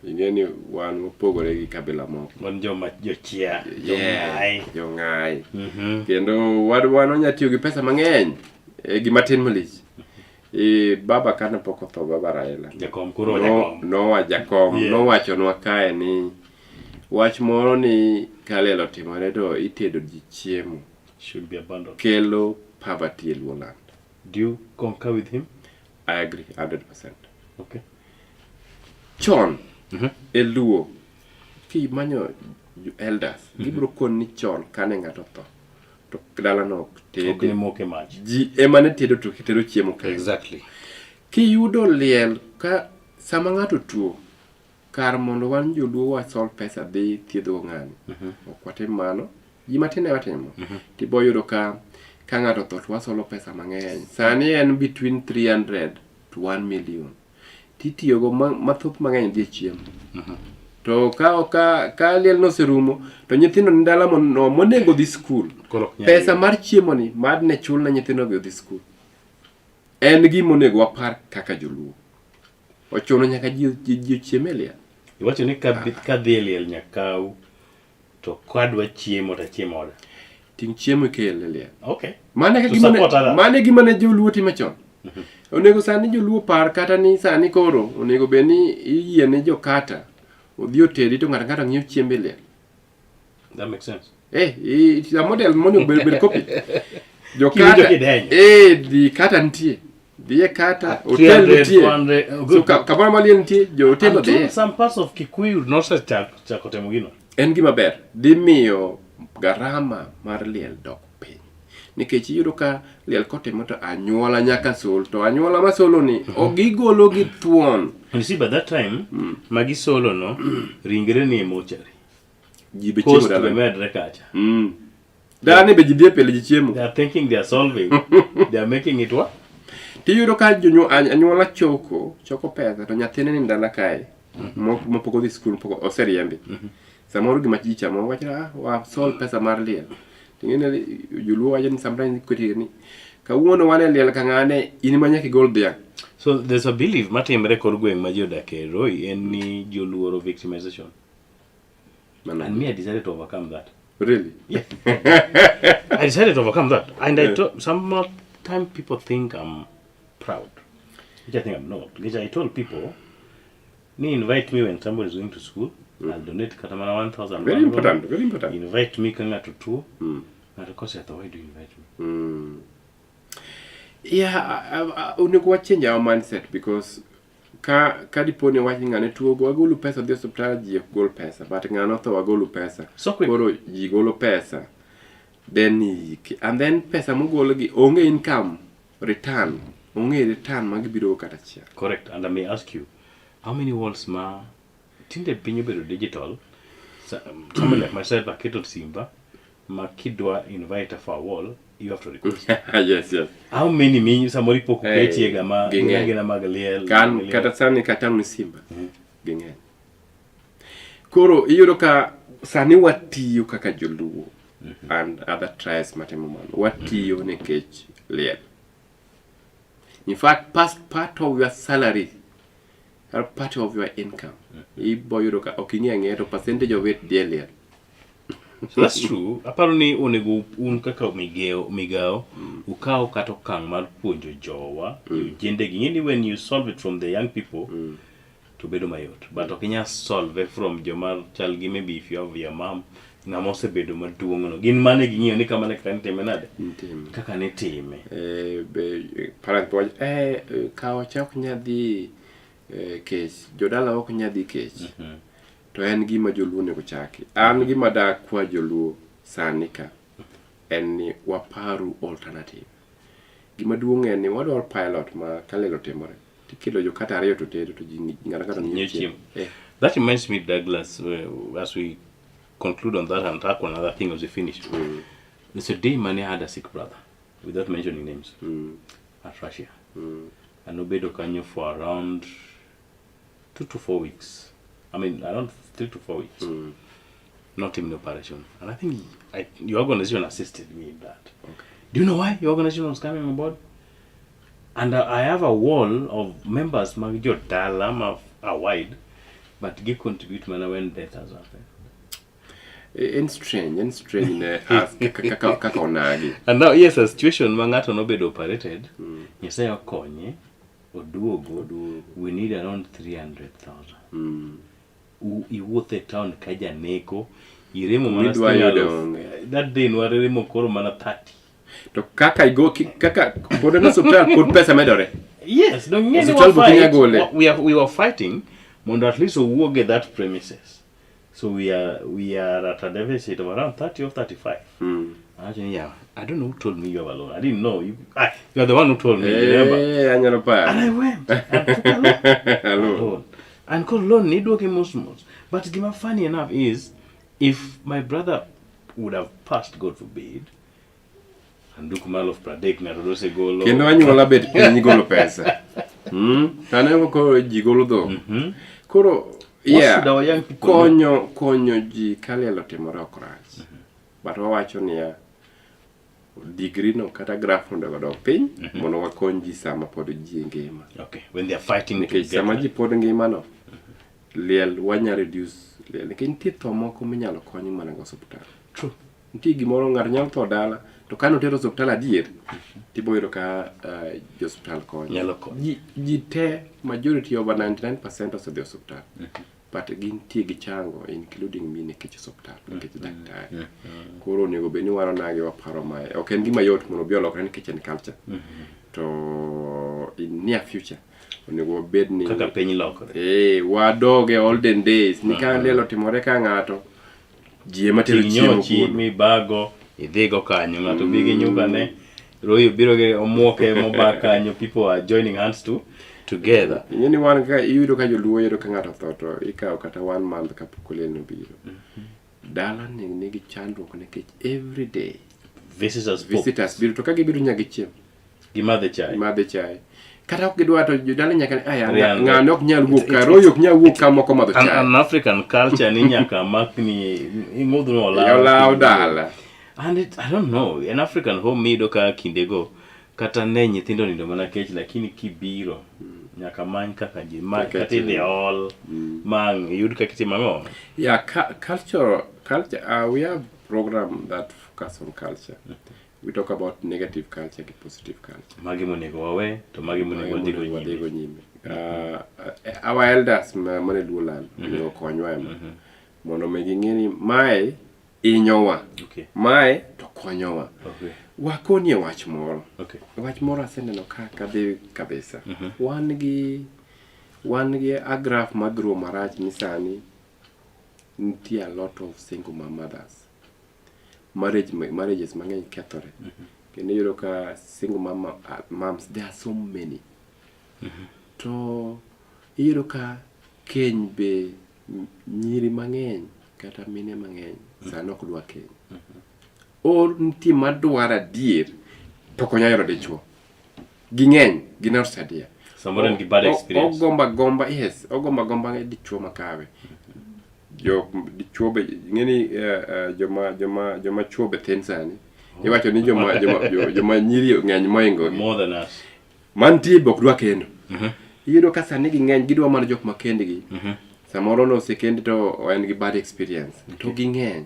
Ing'e ni wan wapogore gi kabila moko.
Wan joma jochia,
Yeah,
jong'ayi.
jong'ayi. Kendo wan wanya tiyo gi pesa mang'eny e gima tin malich. E, baba kane pok otho baba Raila.
Jakom koro jakom.
Nowa jakom nowachonwa kae ni wach moro ni ka liel otimore to itedo ji chiemo
Should be abandoned.
kelo poverty e Luoland.
Do you concur with him?
I agree 100%.
Okay.
Chon e Luo kimanyo elders gibiro koni ni chon kane ng'ato otho to dalano ok
Ok ne
tedi
moke mach.
ji ema ne tedo to tedo chiemo kende.
Exactly.
Kiyudo liel ka sama ng'ato tuo kar mondo wan joluo wasol pesa dhi thiedho ng'ani ok watim mano ji matin ema timo tibo yudo ka ka ng'ato otho to wasolo pesa mang'eny sani en between 300 to 1 million titiyogo mathoth mang'eny dhi e chiemo to ka liel noserumo to nyithindo ni dala monego dhi skul
Koro ok nyal
pesa
yudo.
mar chiemo ni mad ne chul ne nyithindo gi odhi skul en gima onego wapar kaka joluo ochuno nyaka ji ochiem e liel
Iwacho ni ka dhi e liel nyakau to kadwa chiemo to achiem oda.
Ting' chiemo ikel e liel.
Okay.
Mane
To
gima ne,
support others.
mane gima ne joluo timo chon. Onego sani joluo par kata ni sani koro onego bed ni iyie ne jokata odhi otedi to ng'ato ang'ata ng'iew chiembe e liel.
That makes sense.
Eh, it's a model monego bed copy.
Kiwinjo
Jokata
kidenyo.
eh dhi kata nitie. Dhi e kata hotel
300,
nitie.
400, oh,
So
good.
kamoro ma liel nitie jo hotel
I'm
odhiye.
told some parts of Kikuyu nosechako timo gino.
En gima ber dhi miyo garama mar liel dok piny nikech iyudo ka liel kotimo to anyuola nyaka sol to anyuola ma solo ni ok gigolo gi thuon
And you see, by that time, magi solo no, ringre ni e mochari.
Ji be chiemo
Cost be
dala
medre kacha.
Dalani be ji dhi e pile ji chiemo.
They are thinking they are solving. They are making it what?
Tiyudo ka anyuola choko pesa to nyathine ni dala kae mopok odhi skul pok oseriembi. Samoro gima ji chamo wacho ah wasol pesa mar liel. Ting'e ni joluo wacho ni sometimes iketi ni kawuono wan e liel ka ng'ane in ema nyaka igol dhiang'.
So there's a belief matimre kor gweng' ma ji odakie Roy en ni ji oluoro victimization.
Mano.
And me, I decided to overcome that.
Really?
Yeah. I decided to overcome that. And I told, sometimes people think I'm proud, which I think I'm not. Which I told people, me invite me when somebody is going to school, I'll donate katamana 1,000.
Very important, very important.
Invite me kanga to two. And of course, I thought, why do you invite me?
Yeah, onego wa change our mindset because ka dipo ni wach ni ng'ane tuo wagolo pesa dhi osiptal ji ok gol pesa but ng'ano otho wagolo pesa.
So quick.
Koro ji golo pesa then iyike and then pesa mogol gi onge income return onge return ma gibiro kata achiel.
Correct. And I may ask you, how many walls ma tinde piny obedo digital? So, somebody like myself aketo simba ma kidwa invite for a wall, you have to request.
Yes, yes.
How many mi samoro ipok
Hey,
oketiega ma
ging'eny.
gina mag liel
Kan
mag liel.
kata sani katang' ni simba ging'eny. Koro iyudo ka sani watiyo kaka joluo and other tribes matimo mano watiyo nikech liel. In fact, past part of your salary or part of your income ibo yudo ka ok ing'e ang'eya to percentage of it dhi e liel.
So that's true. Aparo ni onego un kaka migao ukaw kata okang' mar puonjo jowa ojende gi. Ing'e ni when you solve it from the young people to bedo mayot. But ok inyal solve from joma chal gi maybe if you have your mom ng'ama osebedo maduong' no. Gin mane ging'iyo ni kamano e kaka nitime nade?
Nitime.
Kaka nitime.
Be parents wacho kaocha ok nyal dhi kech jodala ok nyal dhi kech to en gima joluo onego chaki. An gima dakwa joluo sani ka en ni waparu alternative. Gima duong' en ni wadwaro pilot ma ka liel otimore tikelo jokata ariyo to tedo to ji ng'ato ang'ato
Ng'iewo
ng'iewo
chiemo.
chiemo.
That reminds me, Douglas, as we conclude on that and tackle another thing as we finish. There's a day Mane had a sick brother, without mentioning names, at Russia. And obedo kanyo for around 2 to 4 weeks. I mean, around 3 to 4 weeks. Not even operation. And I think your organization assisted me in that.
Okay.
Do you know why your organization was coming on board? And I have a wall of members, mag jodala, ma are wide. But gi contribute mana when death has happened.
En strange ne us kaka onagi.
And now, yes, a situation ma ng'ato nobedo operated, Nyasaye okonye, oduogo, we need around 300,000. Iwuotho e town ka janeko, iremo mana
Midwa
siling'
yudo
aluf. That day nwaremo koro mana 30.
To kaka igo kaka pod en osiptal pod pesa medore.
Yes, no ng'e ni
Osiptal
wa
pok inyal
fight,
gole.
We were fighting mondo at least owuog e that premises. So we are at a deficit of around 30 or 35. Awacho ni, yeah, I don't know who told me you have a loan. I didn't know. You are the one who told me, remember?
Eh, anyalo paro.
And I went and took a loan.
Hello.
Loan. And koro loan nidwoke mos mos. But gima funny enough is, if my brother would have passed, God forbid, sanduku mar 30,000 ng'ato dosegolo.
Kendo anyuola bet piny golo pesa. To aneno koro ji golo dhok. Koro
What
yeah,
should our young people do?
konyo ji ka liel otimore ok rach. But wawacho niya, degree no kata graph onego odok piny mondo wakony ji sama pod ji ngima.
Okay, when they are fighting to
Nikech
get
sama ji pod ngima no, liel wanya reduce liel. Nikech nitie tho moko minyalo kony mana go osiptal.
True.
Nitie gimoro ng'ato nyalo tho dala to kane otero osiptal adier tibo yudo ka jo osiptal konyo.
Nyalo konyo.
Ji te majority over 99% osedhi osiptal. But gintie gi chango including me nikech osiptal nikech daktari. Koro onego bed ni waronagi waparo mae. Ok en gima yot mondo obi olokre nikech en culture. To in near future onego wabed ni
Kaka piny lokore.
Eh, wadog e olden days ni ka liel otimore ka ng'ato ji ema tero
Ting'
chiemo
nyochi
kuno.
mibago idhigo kanyo ng'ato bi gi nyukane Roy biro gi omuoke moba kanyo, people are joining hands to together.
Ing'e ni wan ka iyudo ka joluo yudo ka ng'ato otho to ikawo kata one month kapok liel obiro. Dala ni nigi chandruok nikech every day
visitors pop.
Visitors biro to ka gibiro nyaka gichiem.
Gimadhe chai.
Gimadhe chai. Kata ok gidwa to jodala nyaka aya
Riango.
ng'ano ok nyal wuok ka Roy ok nyal wuok ka moko madho chai.
An African culture ni nyaka makni ing'udhno olaw.
Olaw dala.
And it, I don't know, an African home miyudo ka kindego kata ne nyithindo nindo mana kech lakini kibiro nyaka many kaka ji ma
Kaka
kata idhi ol mang iyud kaka itimo ang'o.
Yeah, culture, culture. We have program that focus on culture. We talk about negative culture gi positive culture.
Magi monego wawe to magi monego wadhigo nyime.
Wadhigo nyime. Our elders mane Luo land onego okonywa ema. Mondo mi ging'e ni mae hinyowa. Mae to konyowa. Wakonie wach moro. Wach moro aseneno ka kadhi kabisa. Wan gi a graph magrow marach ni sani nitie a lot of single mothers. Marriages mang'eny kethore. Kendo iyudo ka single moms there are so many. To iyudo ka keny be nyiri mang'eny kata mine mang'eny sani ok dwa keny. Or nitie madwaro adier to ok onyal yudo dichuo. Ging'eny, gin outside.
Samoro en gi bad experience.
Ogomba gomba, yes, ogomba gomba dichuo makawe. Jo dichuo be ing'e ni joma chuo be thin sani. Iwacho ni joma nyiri ng'eny mohingo gi.
More than us.
Mantie be ok dwa kendo. Iyudo ka sani ging'eny gidwa mana jok ma kendgi. Samoro nosekend to en gi bad experience. To ging'eny.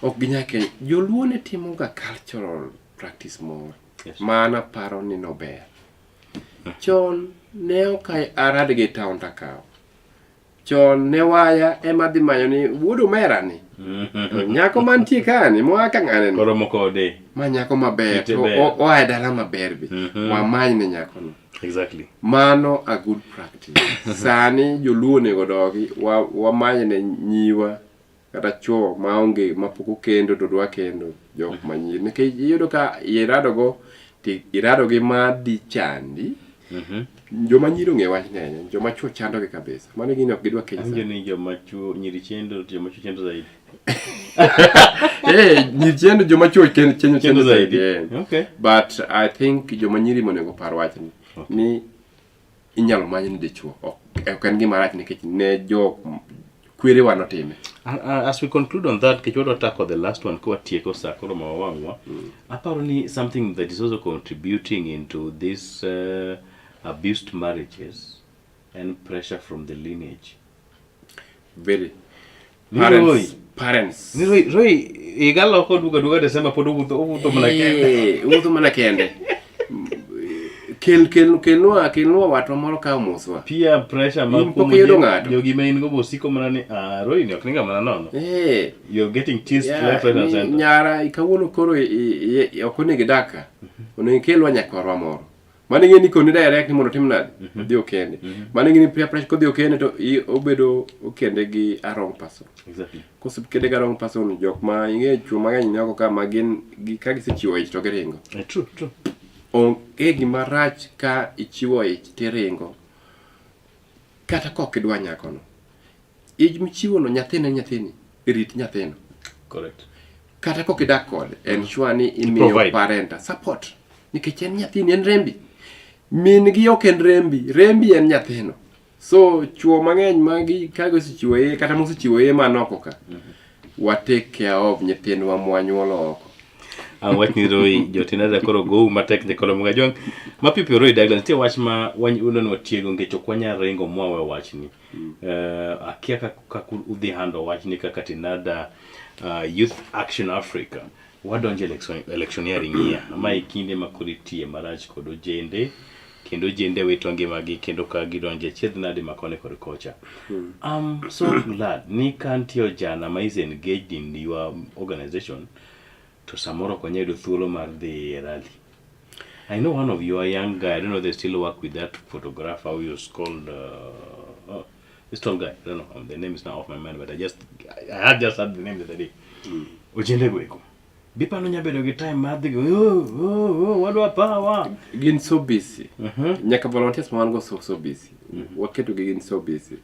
Ok ginyal keny. Joluo ne timo ga cultural practice moro. Mano aparo ni nober. Chon ne ok arad gi town takawo. Chon ne waya ema dhi manyo ni wuod omera ni. To nyako mantie ka ni moa ka ng'ane ni.
Koromo kode.
Ma nyako maber
Kite
to
ber.
Oa e dala maber be. Wamany ne nyakono. Mano a good practice. Sani joluo onego dogi wamany ne nyiwa kata chuo maonge mapok okendo to dwa kendo jok manyiri nikech iyudo ka irado go ti irado gi madhi chandi. Joma nyiri ong'e wach nene joma chuo chandogi kabisa mano gini ok gidwa keny.
Awinjo ni joma chuo nyiri chendo to joma chuo chendo zaidi.
Eh, nyiri chendo joma chuo chendo
chendo zaidi.
Eh. But I think joma nyiri monego par wachni ni inyalo many ni dichuo ok en gima rach nikech ne jo kwerewa notime.
As we conclude on that, nikech wadwa tackle the last one kwatieko sa koro ma wawang'wa, aparo ni something that is also contributing into this abused marriages and pressure from the lineage.
Very.
Ni
Parents,
Roy.
parents.
Ni Roy, Roy higa loko duga duga December pod owuotho owuotho mana kende.
Eh, owuotho mana kende. Kel kel kelnwa kelnwa watwa moro ka omoswa.
Peer pressure ma
In pok
kuom
iyudo ng'ato?
jogi ma in go bosiko mana ni ah Roy ni ok ni ng'ama nono.
Eh.
You're getting teased
Yeah,
left, right and
ni-
center.
Nyara kawuono koro ok onego idak ka. Onego ikelwa nyakwarwa moro. Mano ing'e ni koni direct ni mondo otim nade? Odhi okende. Mano ing'e ni peer pressure kodhi okende to obedo okende gi a wrong person.
Exactly.
Kosekende gi a wrong person jok ma ing'e chuo mang'eny ni oko ka ma gin gi ka gisechiwo ich to giringo.
Eh, true, true.
Onge gima rach ka ichiwo ich tiringo kata kok idwa nyakono. Ich michiwono nyathini en nyathini, rit nyathino.
Correct.
Kata kok idak kode, ensure ni imiyo
Provide.
parenta support. Nikech en nyathini, en rembi. Min gi ok en rembi, rembi en nyathino. So chuo mang'eny magi ka gisechiwo iye kata mosechiwo iye man oko ka, wa take care of nyithindwa mwanyuolo oko.
Ang' wach ni Roy jotinada koro gou matek nyakolo mga jwang' mapiyo piyo Roy Douglas nitie wach ma uneno watiego nikech ok wanyal ringo mwawe wachni. Akia kaka udhi handle wachni kaka Tinada Youth Action Africa wadonjo electioneering year ma e kinde ma koro itiye marach kod ojende kendo ojende wito ngimagi kendo ka gidonjo e chiedh nadi ma koni kod kocha. I'm so glad ni ka nitie ojana ma is engaged in your organization to samoro ok wanyal yudo thuolo mar dhi e rally. I know one of your young guy, I don't know they still work with that photographer who is called oh, this tall guy, I don't know, the name is now off my mind, but I had just heard the name the other day. Ojende go eko. Bipano nya bedo gi time mar dhi go, oh, oh, oh, wadwa power.
Gin so busy. Nyaka volunteers ma wan go so so busy. Waketo gi gin so busy.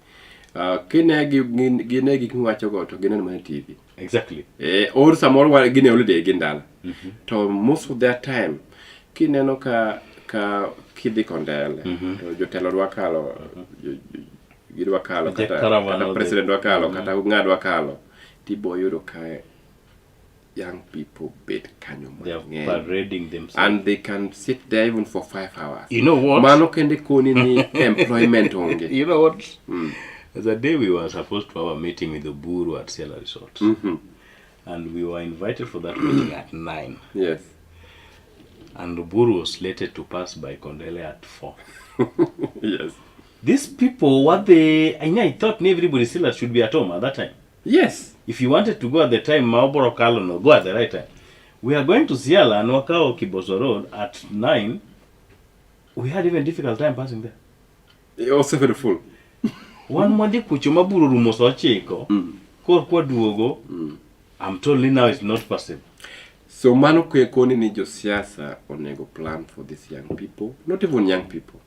Kine gi gine gik miwacho go to gineno mana e TV.
Exactly.
Or samoro gin e holiday gin dala. To most of their time kineno ka kidhi Kondele to jotelo dwa kalo gidwa kalo
The
kata,
caravan
kata
of the-
president dwa kalo kata ng'a dwa kalo tibo yudo ka young people bet kanyo
They are
mang'eny
parading themselves.
and they can sit there even for 5 hours.
You know what?
Mano kende koni ni employment onge.
You know what? The day we were supposed to have a meeting with the Buru at Ciela Resort. And we were invited for that meeting at 9.
Yes.
And Oburu was slated to pass by Kondele at 4.
Yes.
These people, what they... I mean, I thought everybody still should be at home at that time.
Yes.
If you wanted to go at the time, Maoboro Kalono, go at the right time. We are going to Ciela and Wakao Kiboso Road at 9. We had even difficult time passing there.
Also very full.
One Monday kucho maburo rumo sa ochiko. Kor kwa duogo. I'm told now it's not possible.
So mano koni ni josiasa onego plan for these young people. Not even young people.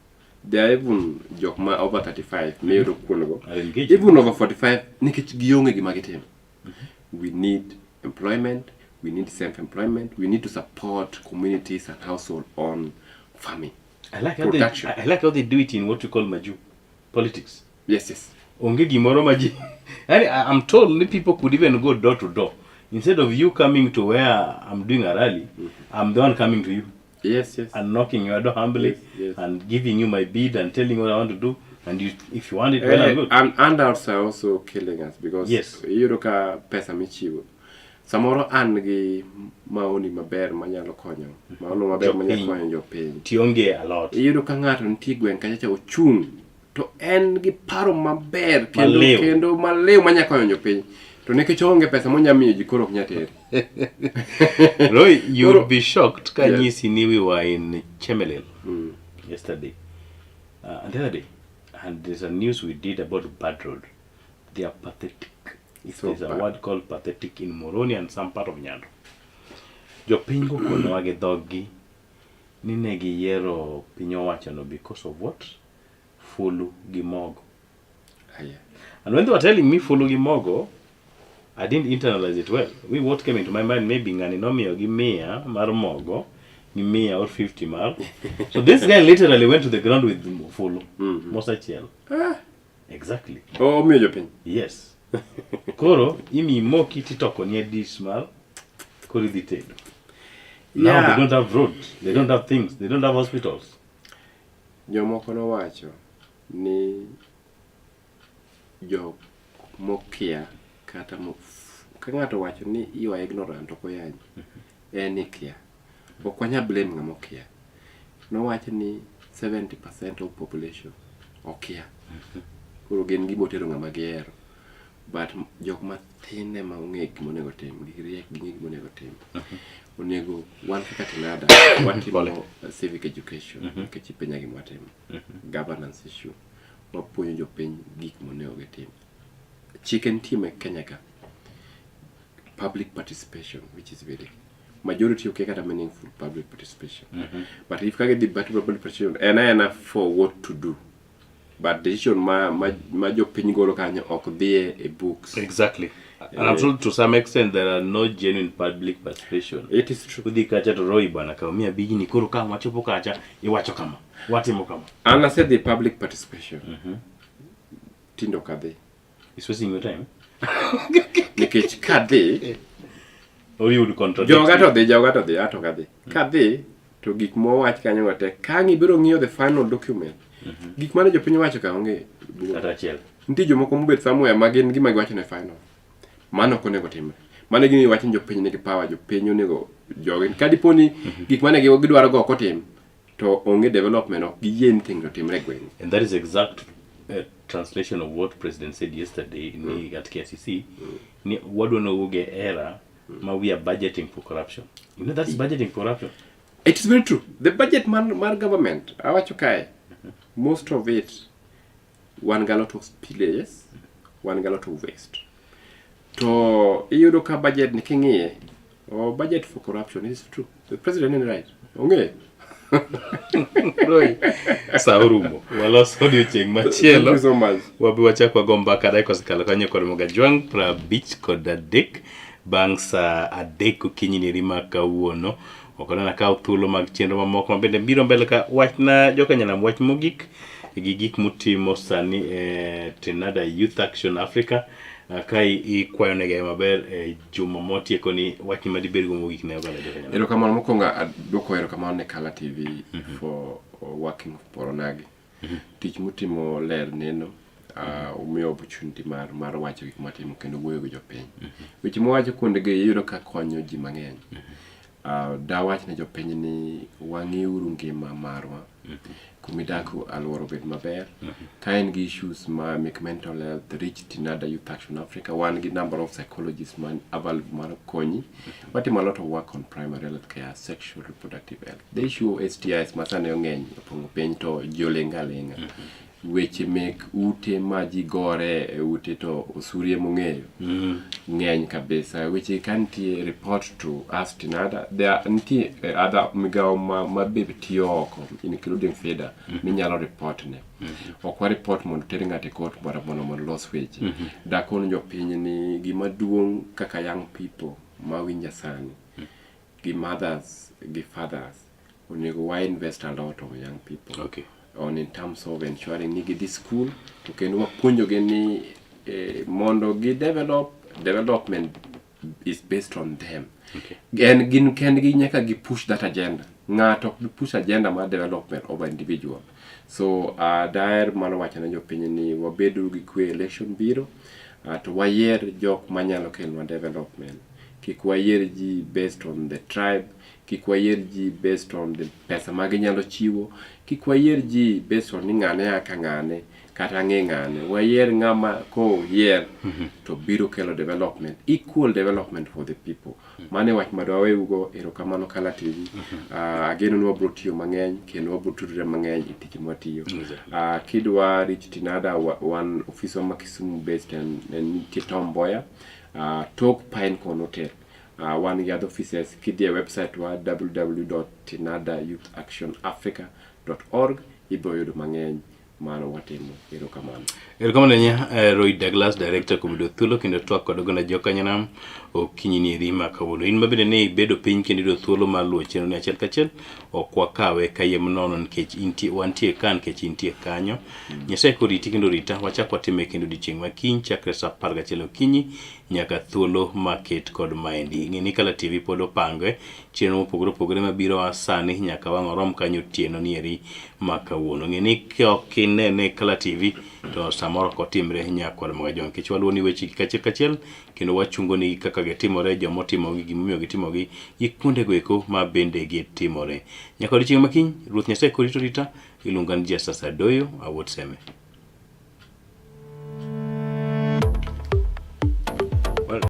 They are even jok ma over 35 miyudo kuondgo.
Are engaged.
Even over 45 nikech gionge gima gitimo. We need employment, we need self-employment, we need to support communities and household on farming.
I like how they,
Production.
I like how they do it in what you call maju politics.
Yes, yes.
Onge gimoro ma ji. Yani, I'm told ni people could even go door to door. Instead of you coming to where I'm doing a rally, I'm the one coming to you.
Yes, yes.
And knocking your door humbly
Yes, yes.
and giving you my bid and telling you what I want to do. And you, if you want it, well and good.
And handouts are also killing us because
Yes.
iyudo ka pesa michiwo samoro an gi maoni maber manyalo konyo maono maber manyalo
Jopiny.
konyo jopiny
Tionge a lot.
iyudo ka ng'ato nitie gweng' kacha cha ochung' to en gi paro maber kendo
Maliw.
kendo maliw manyalo konyo jopiny to nikech oonge pesa monya miyo ji koro ok nyal tere
Roy, you'd
Koro-
be shocked ka
Yes.
nyisi ni we were in Chemelil yesterday. And the other day. And there's a news we did about bad road. They are pathetic. If
So
there's a
bad.
word called pathetic in Moroni and some part of Nyando. Jopiny go konowa gi dhoggi ni ne giyiero piny owachono because of what? Fulu gi mogo.
Aya.
And when they were telling me fulu gi mogo, I didn't internalize it well. What came into my mind, maybe ng'ani nomiyo gi mia mar mogo, gi mia or 50 mar. So this guy literally went to the ground with fulu. Mos achiel. Exactly.
Omiyo jopiny.
Yes. Koro, imi moki titoko nie dish mar, koro idhi tedo. Now
Yeah.
they don't have roads, they don't have things, they don't have hospitals.
Jomoko nowacho ni jok mokia kata mo, ka ng'ato owacho ni you are ignorant ok oyanyi en ikia ok wanyal blame ng'ama okia nowach ni 70% of population okia koro gin gima otero ng'ama gihero but jok mathin ema ong'e gima onego tim giriek ging'e gima onego tim onego wan kaka Tinada watimo civic education nikech ipenja gima watimo governance issue wapuonjo jopiny gik monego gitim chike nitie e Kenya ka public participation which is very majority okia kata meaningful public participation but if kaka gidhi public participation en aena for what to do but decision ma jopiny golo kanyo ok dhie e books.
Exactly. And I'm told to some extent there are no genuine public participation.
It is true.
Udhi kacha to Roy bwana kaw mia abijni koro ka wachopo kacha iwacho kama watimo kama.
An asedhi public participation tindo ok adhi.
It's wasting your time.
Nikech kadhi
Or you would contradict.
Joga to dhi, joga to dhi, ato ok adhi. Kadhi to gik mowach kanyo go te ka ang' ibiro ng'iyo the final document gik mane jopiny owacho ka onge bugo.
Kata achiel.
Nitie jomoko mobet somewhere ma gin gima giwacho ne final mano ok onego timre. Mano e gima iwacho ni jopiny nigi power, jopiny onego jogi ka dipo ni gik mane gidwaro go ok otim to onge development, ok giyie anything to timre e gweng'.
And that is exact translation of what President said yesterday ni at KICC ni wadwa nowuog e era ma we are budgeting for corruption. You know that's budgeting for corruption.
It is very true. The budget mar government, awacho kae, most of it, wan ga lot of spillages, wan ga lot of waste. To iyudo ka budget ni king'iye, oh, budget for corruption is true. The president is right. Ong'eyo.
Roy, sa orumo. Walos odiochieng' machielo.
Thank you so much.
Wabi wachak wago mbaka dakika osekalo kanyo kod Mogajwang' 53 bang' saa 3 okinyi ni ma kawuono. Ok onena kaw thuolo mag chenro mamoko mabende biro mbele ka wachna joka nyanam wach mogik gi gik mutimo sani e Tinada Youth Action Africa ka ikwayo negi maber e juma motieko ni wach ma dibed go mogik ne oganda joka nyanam.
Erokamano mokwongo aduoko erokamano ne Kala TV for working for Onagi. Tich mutimo ler neno umiyo opportunity mar wacho gik matimo kendo wuoyo gi jopiny. Weche mwawacho kuondegi iyudo ka konyo ji mang'eny. Dawach ne jopiny ni wang'iuru ngima marwa kumidake alwora obed maber. Ka en gi issues ma mek mental health, reach Tinada Youth Action Africa. Wan gi number of psychologists man available mar konyi. Watimo a lot of work on primary health care, sexual reproductive health. The issue of STIs ma sani ong'eny opong'o piny to ji oling' aling'a. Weche mek ute ma ji gore e ute to osurie mong'eyo ng'eny kabisa. Weche ka nitie report to us Tinada, there are nitie other migawo ma be tiyo oko including FIDA minyalo report ne. Ok wa report mondo ter ng'ato e court mondo los weche. Dakon jopiny ni gima duong' kaka young people mawinja sani gi mothers gi fathers onego wa invest a lot on young people. On in terms of ensuring ni gidhi school to kendo wapuonjogi ni mondo gi develop, development is based on them. En gin kendgi nyaka gi push that agenda. Ng'ato ok bi push agenda mar development over individual. So daher mar wacho ne jopiny ni wabedu gi kwe, election biro to wayier jok manyalo kelonwa development. Kik wayier ji based on the tribe, kik wayier ji based on the pesa ma ginyalo chiwo, kik wayier ji based on ni ng'ane a ka ng'ane kata ng'e ng'ane. Wayier ng'ama koyier to biro kelo development, equal development for the people. Mano e wach ma dwaweugo. Erokamano Kala TV. Ageno ni wabiro tiyo mang'eny kendo wabiro tudore mang'eny e tich mwatiyo. Kidwa reach Tinada, wan ofiswa ma Kisumu based en nitie Tom Mboya, tok Pinecone Hotel. Wan gi other offices kidhi e website wa www.tinadayouthactionafrica.org ibiro yudo mang'eny mano watimo. Erokamano.
Erokamano ahinya Roy Douglas, director kuom yudo thuolo kendo twak kod oganda jokanyanam okinyi ni eri ma kawuono. In mabende ne ibedo piny kendo yudo thuolo mar luwo chenro ni achiel kachiel, ok wakawe kayiem nono nikech intie, wantie ka nikech intie kanyo. Nyasaye koriti kendo orita, wachak watime kendo odiochieng' ma kiny chakre saa 11 okinyi nyaka thuolo maket kod maendi. Ng'e ni Kala TV pod opange chenro mopogore opogore mabiro a sani nyaka wang' orom kanyo otieno ni eri. ma kawuono. Ng'e ni ka ok inene e Kala TV to samoro ok otimre nyakwar Magajwang' nikech waluwo ni weche gi kachiel kachiel kendo wachungo ni kaka gitimore, joma otimogi, gimomiyo gitimogi gi kuondego eko ma bende gitimore. Nyaka odiochieng' ma kiny, Ruoth Nyasaye korito rita, iluonga ni Justus Adoyo, awuod Seme.